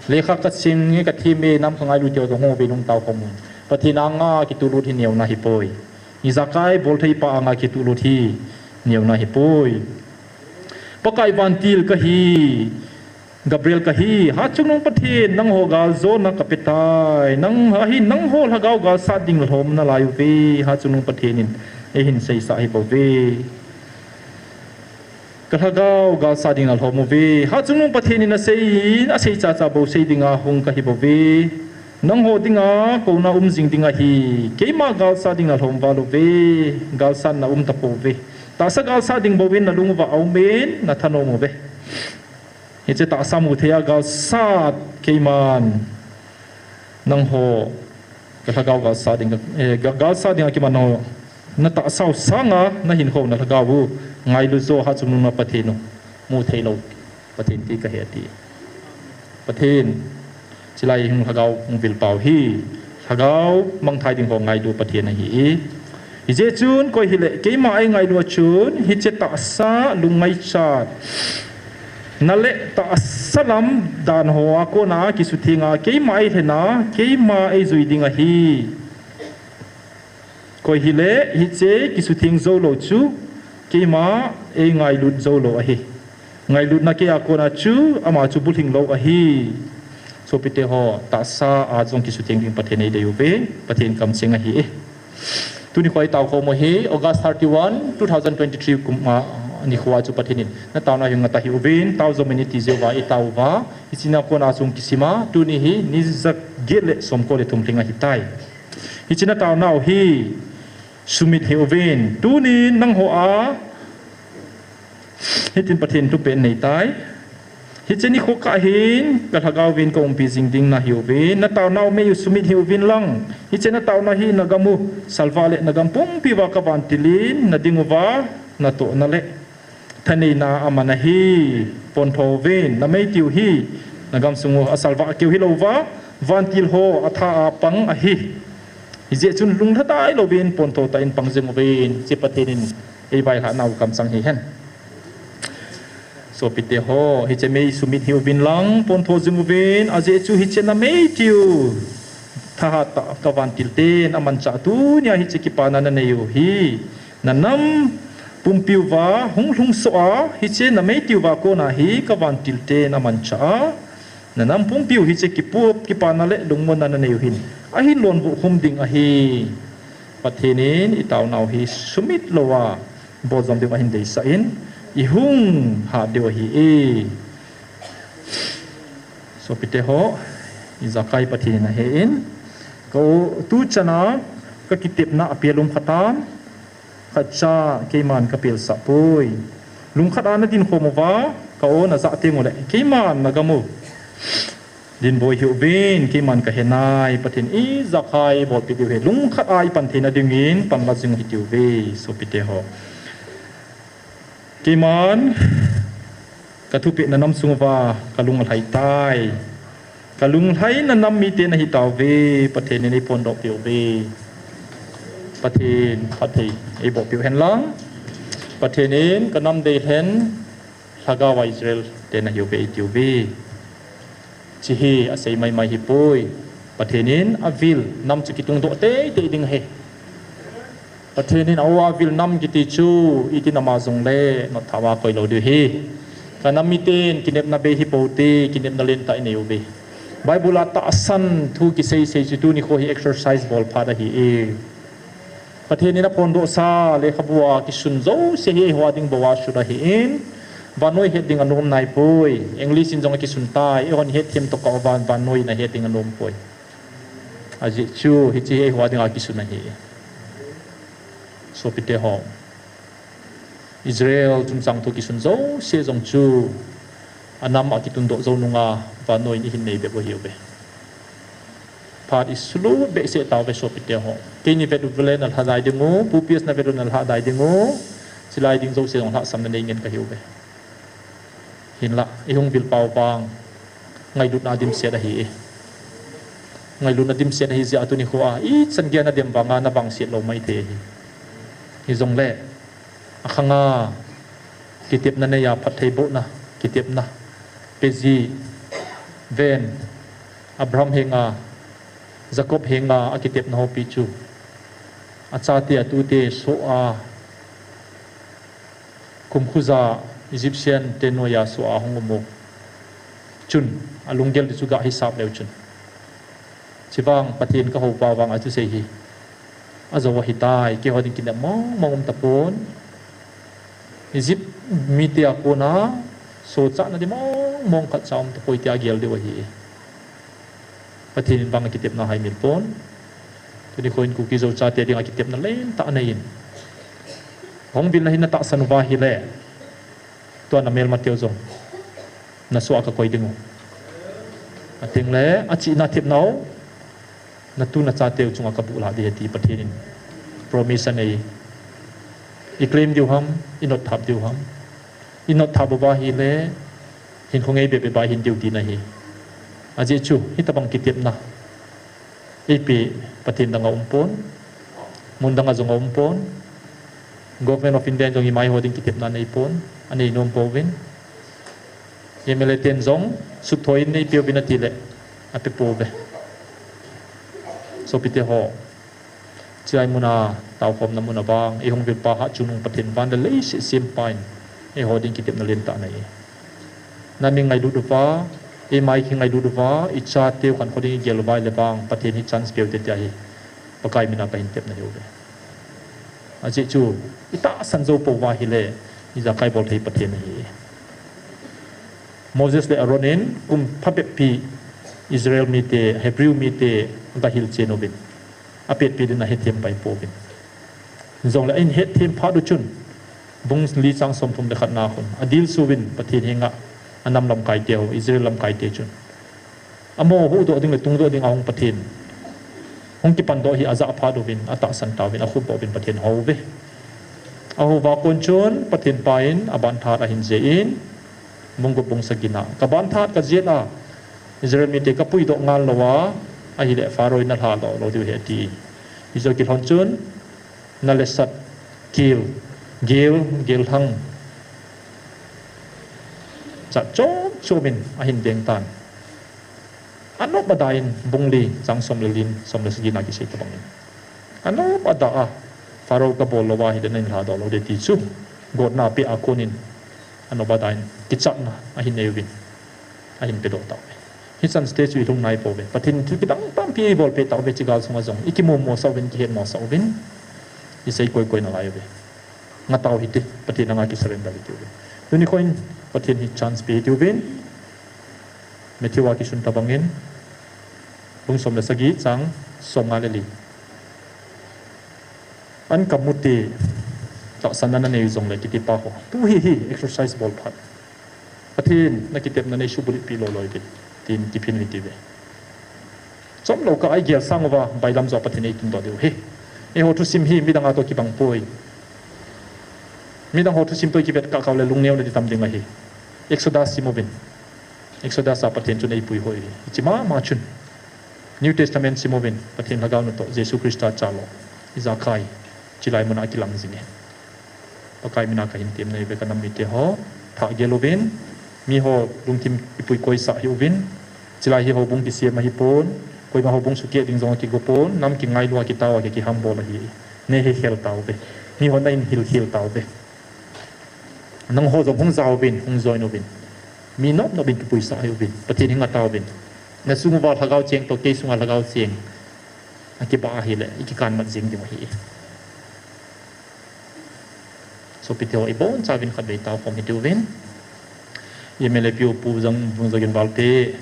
Lekha kasim e, kathem e, nam kangailu te ho jong hung uvin, hung taokhom un. Pathen anga kituhlut hi neona ahipoi. Ijakai bolthei pa anga kituhlut hi neona ahipoi. Pakai vantil kahi, Gabriel kahi, Hatchungnung Pathen, nangho galjona kapetai, nang, ahin nangho lhagao galsat ding lhom nalai uve, Hatchungnung Pathen in eihin seisah ahibouve. Ka lhagao galsat ding nalhom uve. Hatchungnung Pathen in asei, asei chacha bou sei dinga hung kahibouve. Nangho dinga kouna um jing ding ahi. Keima galsat ding nalhom val uve. Galsatna um tapouve. Tahsa galsat ding bouvin nalung uva aumin, nathanom uve. Hiche tahsa mu thei a galsat keiman. Nangho, ka lhagao galsat ding, eh, ga-, galsat dinga keiman nangho Na tahsa u sanga na hinkho na lhagao u ngailu jo ha chungnung na Pathen u mu thei lou Pathen ti ka he ati. Pathen, chilai hung lhagao hung vil pau hi, lhagao mangthai ding ho ngailu Pathen ahi. Hijeh chun koi hile, keima ei ngailu a chun, hiche tahsa lungngaichat na le tahsa lam dan ho a kona kisutheng a, keima ei lhena, keima ei jui ding ahi. Koi hile, hiche kisutheng jou lou chu, keima ei ngailut jou lou ahi. Ngailutna kei a kona chu, ama chu bulhing lou ahi. Sopite ho, tahsa a jong kisutheng ding Pathen eidei uve, Pathen kamcheng ahi. Tuni kho i tao khom u hi, August thirty-one, two thousand twenty-three kum a, nikho a chu Pathen in, na taona hi ngat ahi uvin, tao jom in iti jeh uva, i tao uva, hiche a kona jong kisima, tuni hi, ni jaget le somko le thum lhing ahitai. Hiche na taonau hi sumit hih uvin. Tunin nangho a hitin Pathen thupeh nei tai. Hiche nikho kah hin ka lhagao vin ka umpi jing ding nahi uvin. Na taonau mei u sumit hih uvin lang. Hiche na taona hi na gam u salvah le na gam pumpi uva ka vantil in na ding uva na tohna le thaneina aman ahi, pontho uvin, na mei tiu hi, na gamsung u asalvah keu hilou va, vantil ho atha a pang ahi. Hijeh chun lunglhatai louvin pontho tah in pang jing uvin, hiche Pathen in ei vailhah nau kamchang hihen. Sopite ho, hiche mei sumit hih uvin lang, pontho jing uvin, ajeh chu hiche na mei tiu thahat tah ka vantil ten amanchah tunia hiche kipana na nei u hi. Na nam pumpi uva hung lhung soh a, hiche na mei tiu va kona hi ka vantil ten amanchah a. Na nam pumpi u hiche kipup, kipana le lungmonna na nei u hin. Ahin lonvuh khum ding ahi. Pathen in i taonau hi sumit lou a, bol jom ding ahin deisah in, i hung hat diu ahi e. Sopite ho, i jakai Pathen in ahe in, ka u tu chana ka kitepna a pelum khatan, Khatcha keiman ka pelsah poi. Lungkhat a na dinkhom uva, ka o na jah teng uleh, keiman na gam u dinboi hih uvin, keiman ka he nai, Pathen in ijakai bolpeh diu ahi. Lungkhat a i pan theina dingin, panla jing u hitiuve, sopite ho. Keiman, ka thupeh na nam sung uva, ka lung alhai tai. Ka lunglhaina nam mite na hi tauve, Pathen in ei phondoh peh uve. Pathen, Pathen, ei boh peh u hen lang. Pathen in ka nam deilhen, lhagao a Israel te na hi uve, ei ti uve. Chi hi, asei maimai hi poi. Pathen in avil, nam chu kitungdoh teitei ding ahi. Pathen in a-o a vil nam kiti chu, iti nam a jong le, notthah a koi lou diu ahi. Ka nam miten, kinepna bei hi pou te, kinepna lentah i nei uve. Bible a tahsan thu kisei sei chu tuni kho hi exercise bol phat ahi e. Pathen in aphondoh sa, lekhabu a kisun jouse hi eiho a ding bou a sut ahi in, vannoi het ding anom nai poi, English in jong akisun tai, eihon het them tokah uva, vannoi in ahet ding anom poi. Ajeh chu, hiche hi eiho a ding a kisun ahi. Sopite ho. Israel chungchang thu kisun jouse jong chu, anam a kitundoh jou nunga, vannoi in ihin nei bep u ahi uve. Phat i sulu behseh tauve sopite ho. Kei ni vet u le na lhadai ding u, Pu P S na vet u na lhadai ding u, chilai ding jouse jong lhahsamna nei ngen ka hi uve. Hinlah, i hung vil pau vang, ngailutna dimset ahi e. Ngailutna dimset ahi jeh a tuni kho a, ichan geiya na dem vanga na vangset lou mai thei ahi. Hijongle, akhanga, kitepna neiya phattheibohna, kitepna, peji, ven, Abraham henga, Jacob henga, akitepna hopi chu. Achate, atute, soh a, kumkhuja, Egyptian te noiya soh a hung um u. Chun, alunggel di chu gah hisap leu chun. Chivang, Pathen ka houpa vang a thusei hi. Ajou ahitai, keiho ding kinep mong mong um tapon. Egypt mite a kona, sohchatna di mong mong khatcha um tapoi tia gel diu ahi. Pathen in vang akitepna haimil pon. Tuni kho in Kuki Zo chate dinga kitepna lentah anei in. Hung vilna hi na tahsan uva ahile. Tua na melma teu jong. Na soh a ka koi ding u. Atengle, achihna thepnau. Na tu na chateu chunga ka buh lah ding ahi ti Pathen in. Promise anei. I claim diu ham, i notthap diu ham. I notthap uva ahile, hinkho ngei bebe ba hin diu tina ahi. Ajeh chu, hitobang kitepna eipeh Pathen dang aumpon, mun dang a jong aumpon, Government of India in jong imai ho ding kitepna aneipon, anei nom pouvin. MLA ten jong sutthoi in neipeuvin atile, apepouve. Sopite ho, chulai muna taokhomna muna vang, eihung vilpa Hatchungnung Pathen van le leiset sempa in eiho ding kitepna lentah anei. Nam ingailut uva, eima ikingailut uva, ichateu khankho ding igel uva ahile vang, Pathen hi chance peu hite tia hi Pakai mina kahin tepna ahiuve. Ajeh chu, itahsan jou pouva ahile, ijakai bol thei Pathen ahi. Moses le Aaron in kum phabep pi Israel mite, Hebrew mite aga hilchen uvin, apetpi din ahethem pai pouvin. Jongle ahin hetthem phat u chun, bung li chang somthum le khatna khun adilsu uvin Pathen henga anam lamkaite ho, Israel lamkaite chun, amaho huhdoh ding le tungdoh ding a hung Pathen hung kipandoh hi ajah phat uvin, atahsan tauvin, akhupboh uvin Pathen ahouve. Ahouva kon chun Pathen pa in abanthah ahin jeh in, bung gup bung sagi na, kabanthah kajet a, Israel mite kapuidoh ngal louva ahile Pharaoh in nalhadoh lou diu ahi ati. Hichu kilhon chun, nalesat gel, gel, gelthang jat chom chom in ahin veng tan. Anop ada in bung li chang som le li, som le sagi na kisei tobang in, anop ada a, Pharaoh kabol louva ahile neinlhadoh lou ding ti chu gotna apeh a kon in, anop ada in kichatna ahin nei uvin, ahin pedoh tauve. Hichan stage chu ilhung naipouve. Pathen in thil kidang tampi eibolpeh tauve, hiche gal sunga jong ikimomosah uvin, kihetmosah uvin, isei koikoi nalai uve. Ngatau hite, Pathen anga kisurrender hite uve. Tuni nikho in Pathen hi chance pe hite uvin, Matthew a kisun tobang in, bung som le sagi chang somnga le li. An kamute, tahsanna nanei jongle kitipa ho, tu hi hi exercise bol phat. Pathen, nakitepna neisubulhitpi loi loi uvin, tin kiphin u hite uve. Chomlou kah a igel sang uva, bailam joh a Pathen eitundoh diu ahi. Eiho thusim hi midang a toh kibang poi. Midang ho thusim toh ikivet kah kah ule lungneona ding tam ding ahi. Exodus sim uvin, Exodus a Pathen chun eipuihoi ahi. Hiche mama chun New Testament sim uvin, Pathen lhagao nu toh Jesu Christa chalou, ijakai chulai muna akilang jinge. Pakai mina kahin temna ahiuve, kanam mite ho, thah gel uvin, miho lungthim ipuikoisah hih uvin. Chulai hi houbung kisem ahipon, koima houbung sukeh ding jong akigo pon, nam kingailua kitao a kikihambol ahi. Nei hekhel tauve. Miho nahin hilkhel tauve. Nangho jong hung jaovin, hung join uvin, mi nop nop in kipuisah hih uvin, Pathen hi ngah tauvin. Nasung uva lhagao cheng toh kei sunga lhagao cheng akibah ahile, ikikanmat jeng ding ahi. Sopite ho, ibonchauvin khatvei taokhom hitiuvin. MLA pu, Pu Jang, Vungzagin valte,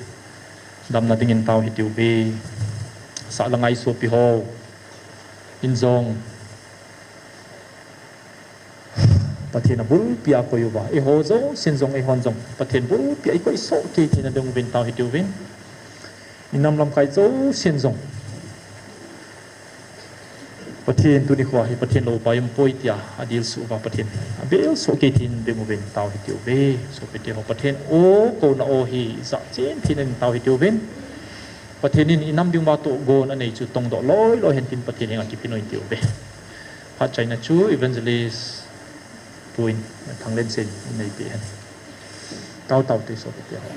damna dingin tao hitiuve. Sahlang a isopi ho in jong Pathen abulpia koi uva, eiho jousen jong, eihon jong Pathen bulpia ikoi sohkei theina ding uvin tao hitiuvin. Inam lamkai jousen jong Pathen tuni khoa hi Pathen loupa iumpoi tia adilsuh uva Pathen abel sohkei theina ding uvin tao hitiuve. Sopite ho, Pathen o, kouna o hi jahchen theina ding tao hitiuvin. Pathen in inam dinguva tohgon anei chu tongdoh loi loi hen tin Pathen henga kiphin u hitiuve. Phat chaina chu Evangelist Pu in, Thanglensen in neipeh hen. Tao tao te sopite ho.